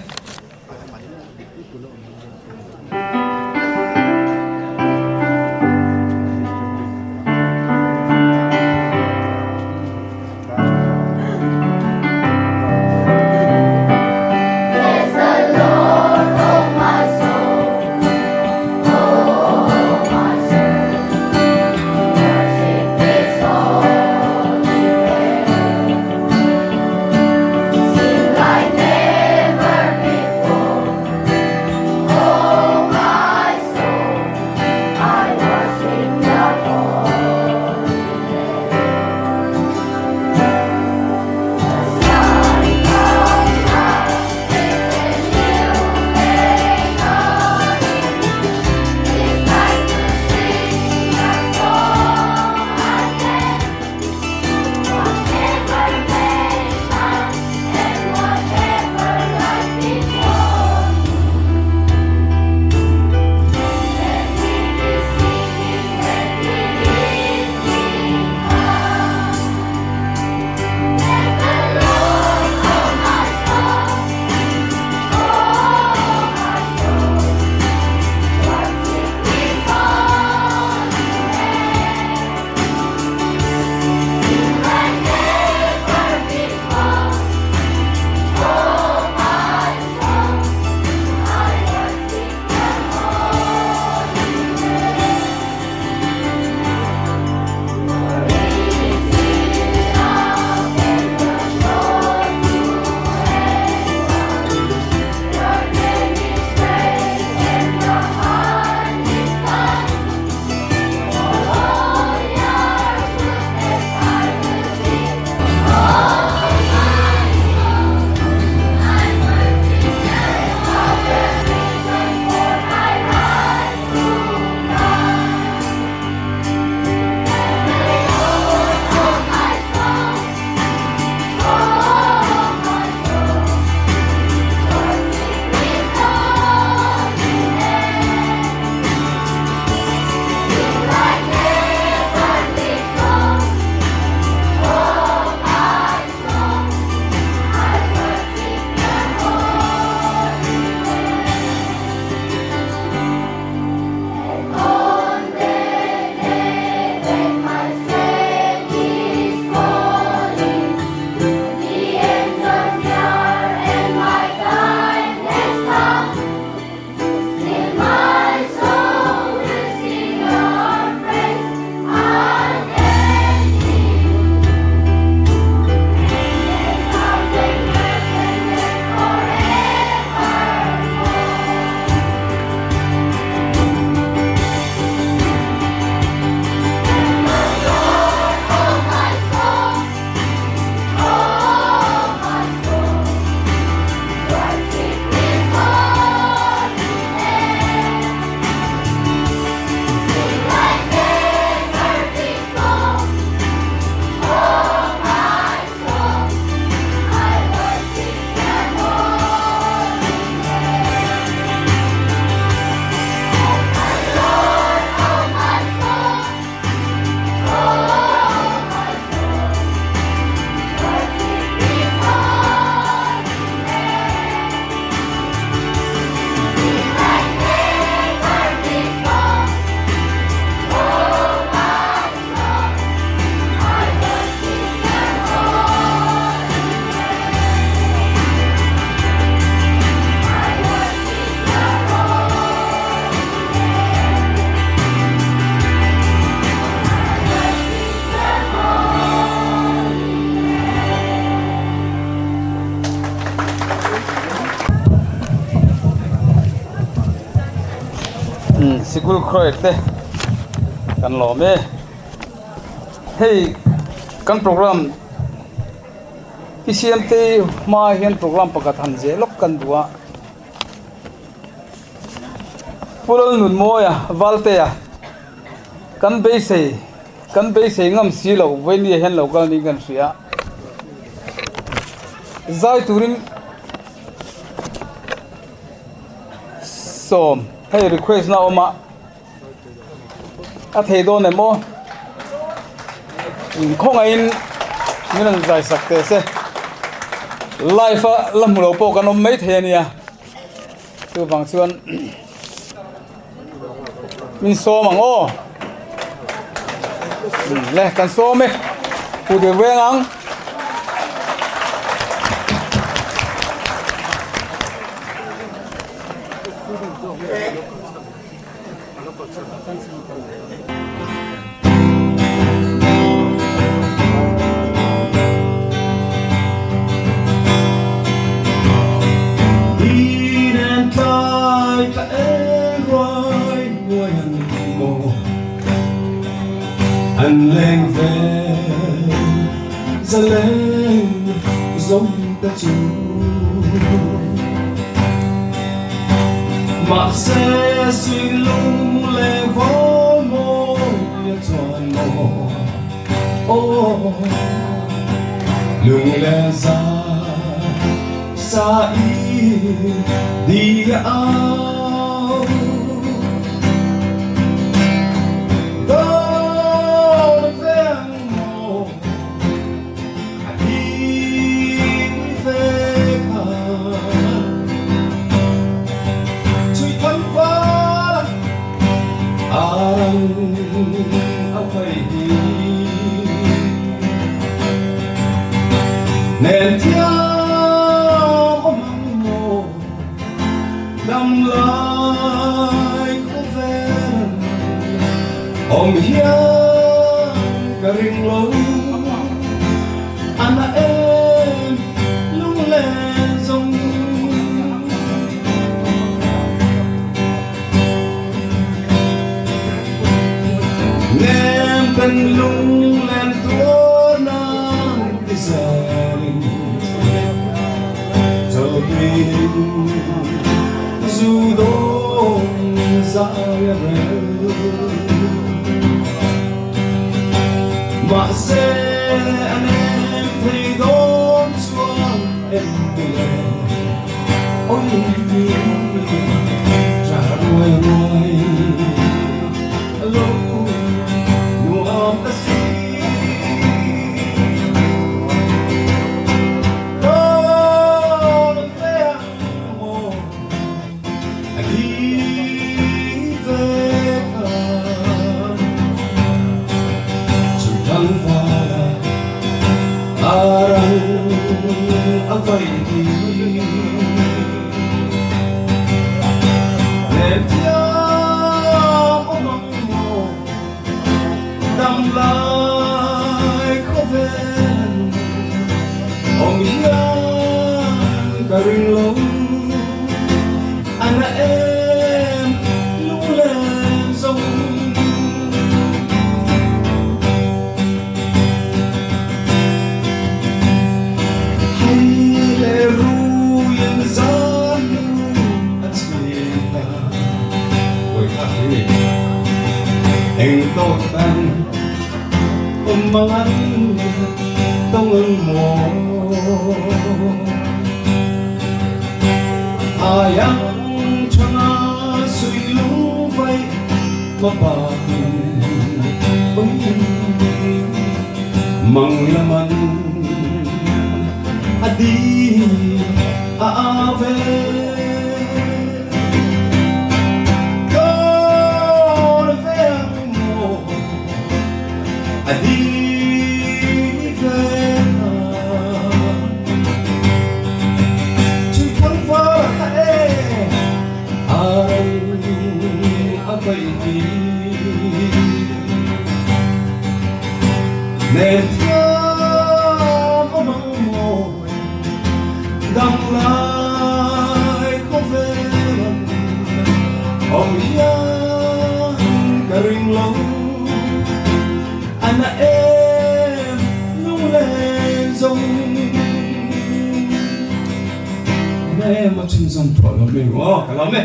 Sikul choir te kan lawm e. Hei kan program PCM te hma hian program pakhat han zeh lawk kan duh a. Pu Lalnunmawia Valtea kan beisei kan beisei ngam si lo Vainia hian lo kal niin kan hria. Zai turin sawm hei request na awm a a thei dawn em aw khawngaihin min rawn zai sak teh se live a la hmu lo pawh kan awm mai thei a nia chuvang chuan min sawm ang aw le kan sawm e pu dir veng ang. An leng ve zaleng zawng ta chu Mahse suih lung leng vawl mawi a chuan maw Aw lung leng za sa in di a au Dawn veng maw a ding ve khan Chui thang val a rang a phei hi Nen thiam awm ang maw dam lai khawvel awm hian ka ring lo a na em lunglen zawng. Nem kan lunglen tuar nan ti zelin Chawlhpui zu dawn zai a rel Mahse a nem thei dawn chuan em ti le Ôi cha ruai ruai lo nuam ta si Dawn ve ang maw a di ve khan Chhui thang vala a rang a vai hi Nêm thiam awm ang maw dam lai khawvel awm hian ka ring lo a na em lunglen zawng. Hei le ruin zan nu a chim ta Ôi khát thế nhỉ Eng tawk tan Om mang an tong ang maw Ayang changa sui lung vai ma pa tin ôi Mang laman a di a a ve Dawn ve ang maw a di ve a Chui thang var kha e a rang a vei hi Nen thiam awm ang mawi dang lai khawvel awm hian. lo A na em lunglen zawng Na em a chhunzawm tawh lo mi aw ka lawm e.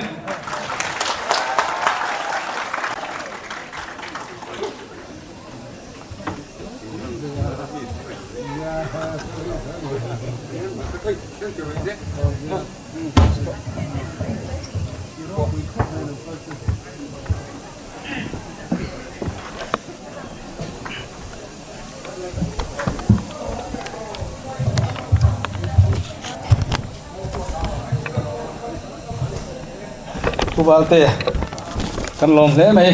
Pu Valte kan lawm hle mai.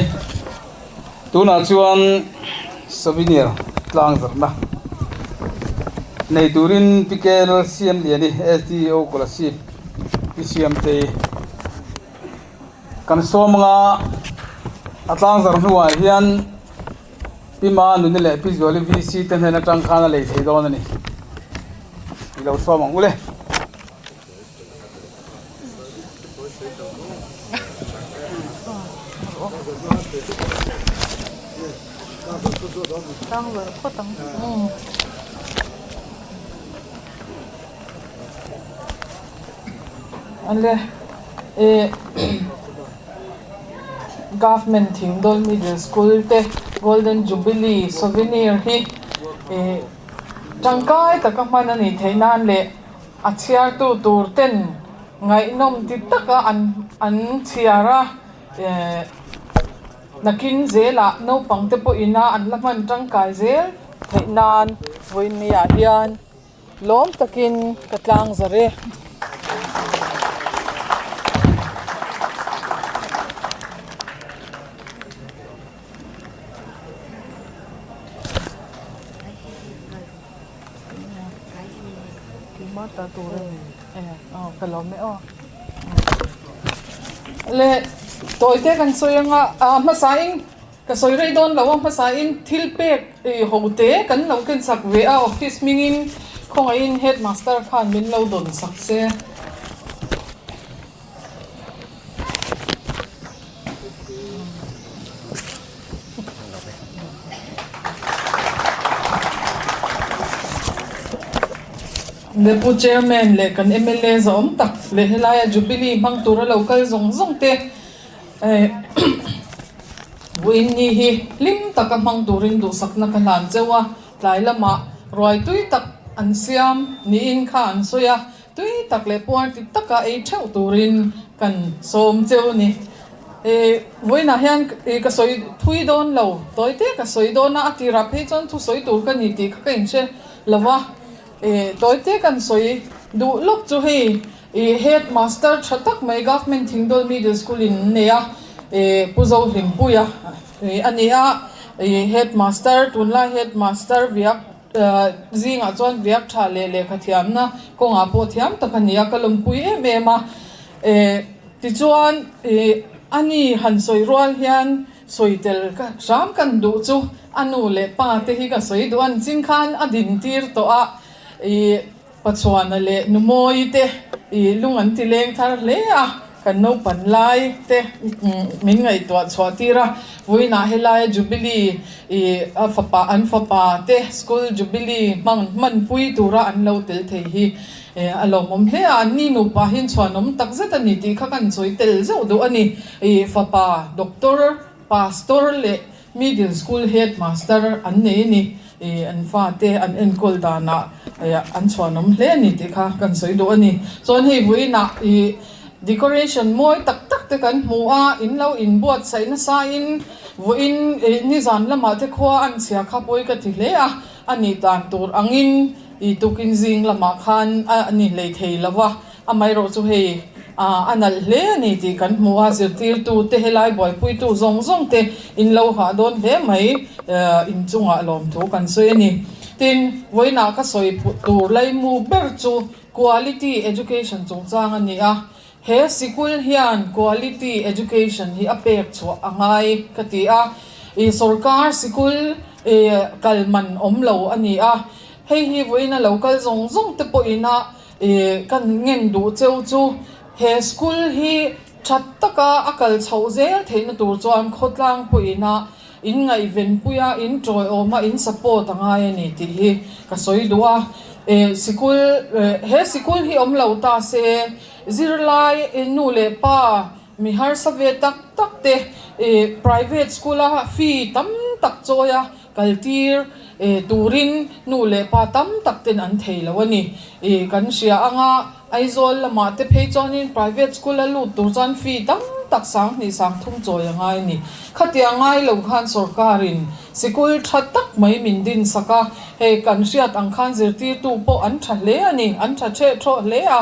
Tunah chuan souvenir tlang zarhna nei turin Pi Kel Siamliani SDO Kolasib Pi Siamtei kan sawm anga a tlang zarh hnuah hian Pi Manuni leh Pi Zuali VC te hnen atang khan a lei thei dawn a ni. I lo sawm ang u le. Ale eh government Thingdawl middle school te golden jubilee souvenir hi eh tangkai taka hman a nih theih nan leh A chhiartu tur ten ngaihnawm ti taka an an chhiar a, eh nakin zelah naupang te pawhin a an la hman tangkai zel theih nan vawinia hian lawm takin ka tlang zar e. Le tawi te kan sawi anga ah hmasa in ka sawi rei dawn lo a hmasa in thil pek ih ho te kan lo ken sak ve a office hmingin khawngaihin headmaster khan min lo dawn sak se. Depu Chairman leh kan mla zawm tak leh helaia Jubilee hmang tura lo kal zawng zawng te vawiin ni hi hlim taka hmang turin duhsakna ka hlan cheu a, tlai lamah ruai tui tak an siam niin kha an sawi a. Tui tak leh puar ti taka ei theuh turin kan sawm cheu a ni. E, vawiinah hian e ka sawi thui dawn lo, tawi te ka sawi dawn a, a tirah phei chuan thu sawi tur ka ni tih kha ka inhre lo va. E, tawi te kan sawi duh lawk chu hei e head master tha tak mai Government Thingdawl Middle School in an nei a, e Pu Zohlimpuia e a ni a, e head master tunlai head master viak Zingah chuan viak tha leh lehkha thiamna kawngah pawh thiam tak a ni a, ka lawmpui em em a. Tichuan a ni han sawi rual hian sawi tel ka hram kan duh chu a nu leh pa te hi ka sawi duh a, nichin khan a din tir tawh a, Pachuana leh Numawi te lung an ti leng thar hle a, kan naupan lai te min ngaihtuah chhuah tir a, vawiinah helaia Jubilee a fapa an fapa te school Jubilee hmang hmanpui tura an lo tel thei hi a lawmawm hle a, anni nupa hi chhuanawm takzet a ni tih kha kan sawi tel zeuh duh a ni, fapa Doctor, Pastor leh Middle School Headmaster an nei a ni. An fate an enkawl danah an chhuanawm hle a ni tih kha kan sawi duh a ni. Chuan hei vawiinah ih decoration mawi tak tak te kan hmu a, in lo inbuatsaih nasain vawiin ih nizan lamah te khua an chhia kha pawi ka ti hle a, a nih dan tur angin ih tukin zing lamah khan a ni hlei thei lo va. Amaherawh chu hei a nalh hle a ni tih kan hmu a, zirtirtu te helai buaipuitu zawng zawng te in lo hah dawn hle mai inchungah lawmthu kan sawi a ni. Tin, vawiinah ka sawi tur laimu ber chu quality education chungchang a ni a, he sikul hian quality education hi a pek chhuah a ngai ka ti a, ih sorkar sikul kal man awm lo a ni a, hei hi vawiina lo kal zawng zawng te pawhin a Ih kan ngen duh cheu chu he school hi that taka a kal chhoh zel theihna tur chuan khawtlang pawhin a. In ngaihvenpui a, in tawiawm a, in support a ngai a ni tih hi ka sawi duh a. Sikul, he sikul hi awm lo ta se, zirlai nu leh pa mi harsa ve tak tak te private school a fee tam tak chawi a kaltir turin nu leh pa tam tak ten an thei lo a ni. Kan hria anga Aizawl lamah te phei chuanin private school a lut tur chuan fee tam tak 2000 3000 chawi a ngai a ni. Khatia ngai lo khan sorkarin sikul tha tak mai min din sak a, hei kan hriat ang khan zirtirtu pawh an tha hle a ni, an tha theh thawh hle a.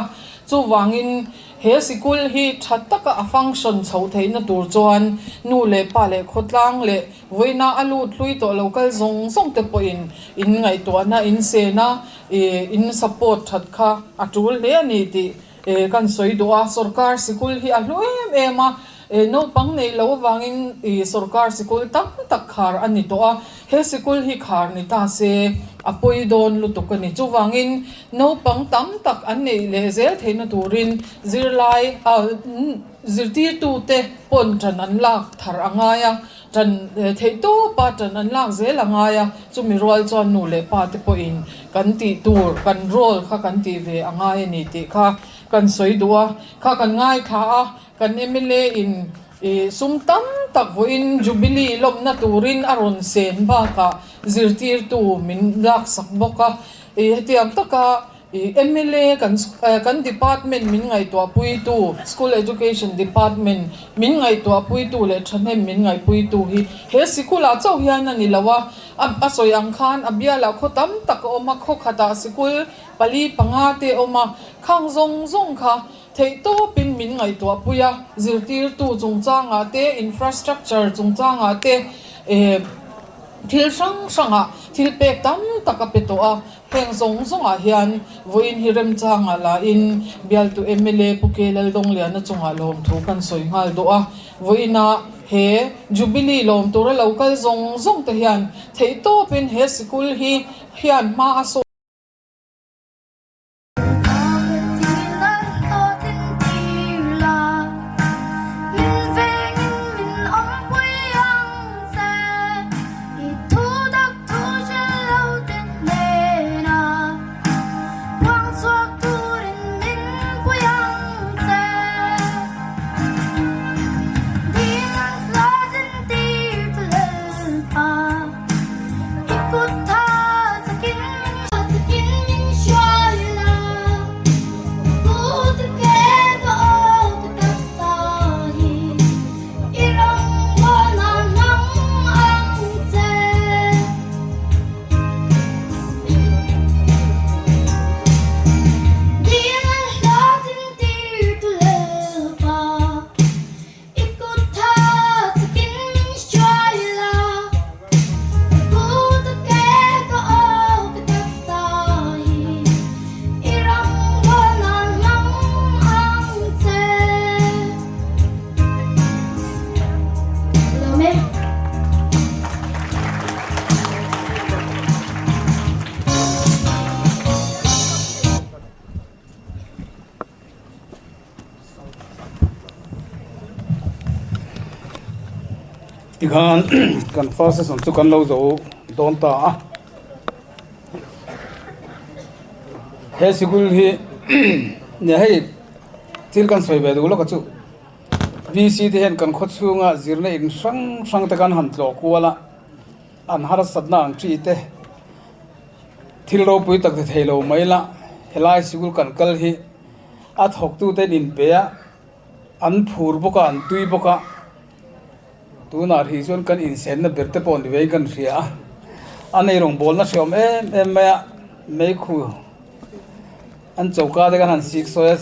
Chuvangin he sikul hi tha taka a function chhoh theihna tur chuan nu leh pa leh khawtlang leh vawiina a lut hlui tawh lo kal zawng zawng te pawhin in ngaihtuahna in sen a, Ih in support that kha a tul hle a ni tih kan sawi duh a, sorkar sikul hi a hlu em em a, naupang neih loh avangin ih sorkar sikul tam tak khar a ni tawh a, he sikul hi khar ni ta se a pawi dawn lutuk a ni. Chuvangin naupang tam tak an neih leh zel theihna turin zirlai ah zirtirtute pawn tan an lak thar a ngai a. Ṭan theih tawp a, ṭan an lak zel a ngai a, chumi rual chuan nu leh pa te pawhin kan tih tur, kan role kha kan tih ve a ngai a ni tih kha kan sawi duh a, kha kan ngaithla a, kan mla in ih sum tam tak vawiin Jubilee lawmna turin a rawn sen bakah zirtirtu min laksak bawk a, ih hetiang taka I mla kan kan department min ngaihtuahpuitu, School Education Department min ngaihtuahpuitu leh thahnem min ngaihpuitu hi he sikulah chauh hian a ni lo a, a sawi ang khan a bialah khaw tam tak a awm a, khaw khatah sikul pali panga te a awm a, khang zawng zawng kha theihtawpin min ngaihtuahpui a, zirtirtu chungchangah te, infrastructure chungchangah te, thil hrang hrangah thil pek tam tak a pe tawh a. Heng zawng zawngah hian vawiin hi remchangah lahin bialtu mla Pu K Laldawngliana chungah lawmthu kan sawi nghal duh a. Vawiinah he Jubilee lawm tura lo kal zawng zawng te hian theihtawpin he sikul hi hian hma a sawn. Tikhan kan first session chu kan lo zo dawn ta a he sikul hi nia hei thil kan sawi ve duh lawk a chu VC te hian kan khaw chhunga zirna in hrang hrang te kan han tlawh kual a an harsatna ang chi te thil ropui tak ti thei lo mai la helai sikul kan kal hi a thawktu te an inpe a an phur bawk a an tui bawk a tunah hrih chuan kan insenna ber te pawh ni vei kan hria a an eirawng bawlna hreawm em em mai a meikhu an choka te kan han sik sawi a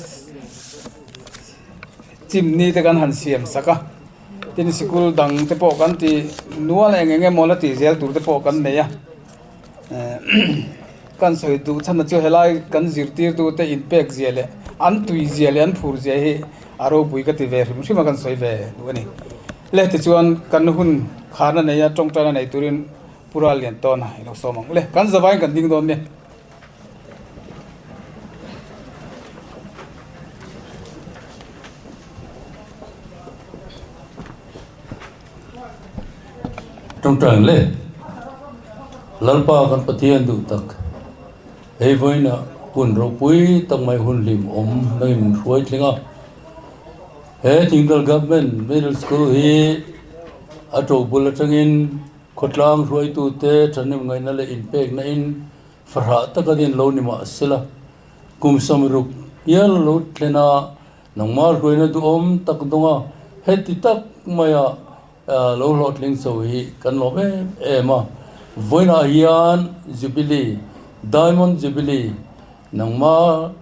chimni te kan han siam sak a tin sikul dang te pawh kan ti nual eng eng emaw la tih zel tur te pawh kan nei a kan sawi duh chhan na chu helai kan zirtirtu te inpek zia leh an tui zia leh an phur zia hi a ropui ka ti ve hrim hrim a kan sawi ve duh a ni le tichuan kan hun kharna nei a tawngtaina nei turin Pu Ralliantawna i lo sawm ang le kan zavaiin kan ding dawn nia. Tawngtai ang le. Lalpa kan Pathian duh tak. Hei vawiinah hun ropui tak mai hun hlim awm nangin min hruai thleng a. He Thingdal Government Middle School hi a to bul atangin khawtlang hruaitute thahnem ngaihna leh inpekna in fahrah taka din lo ni mah sela kum samruk hial a lo thlen a, nangmah hruaina duhawm tak dawnga heti tak maia Lo hlawhtling chho hi kan lawm em em a, vawiinah hian Jubilee, Diamond Jubilee nangma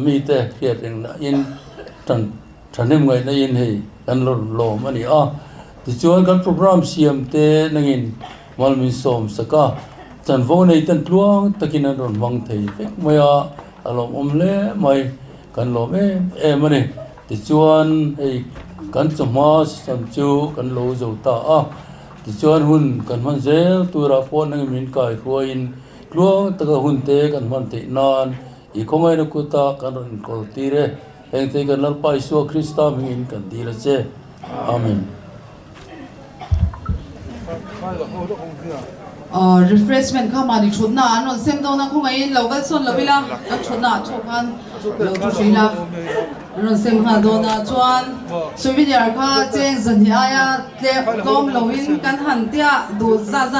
mite hriat rengna in tan thahnem ngaihna in hei kan lo lawm a ni a. Tichuan kan program siam te nangin mal min sawm sak a, chanvo nei ten tluang takin an rawn hmang thei vek mai a, a lawmawm hle mai. Kan lawm em em a ni. Tichuan hei kan chawhma sam chu kan lo zo ta a. Tichuan hun kan hman zel turah pawh nangin min kai hruaiin tluang taka hun te kan hman theih nan i khawngaihna kuta kan rawn inkawl tir e. Heng te hi kan Lalpa Isua Krista hmingin kan dil a che. Amen. Refreshment kha mahni thutna an rawn sem dawn a, khawngaihin lo kal sawn lo ila, kan thutna ah thawk khan lo thu hrih ila, an rawn sem nghal dawn a, chuan souvenir kha cheng zahnih aia tlawm loin kan han tia duh zat zat.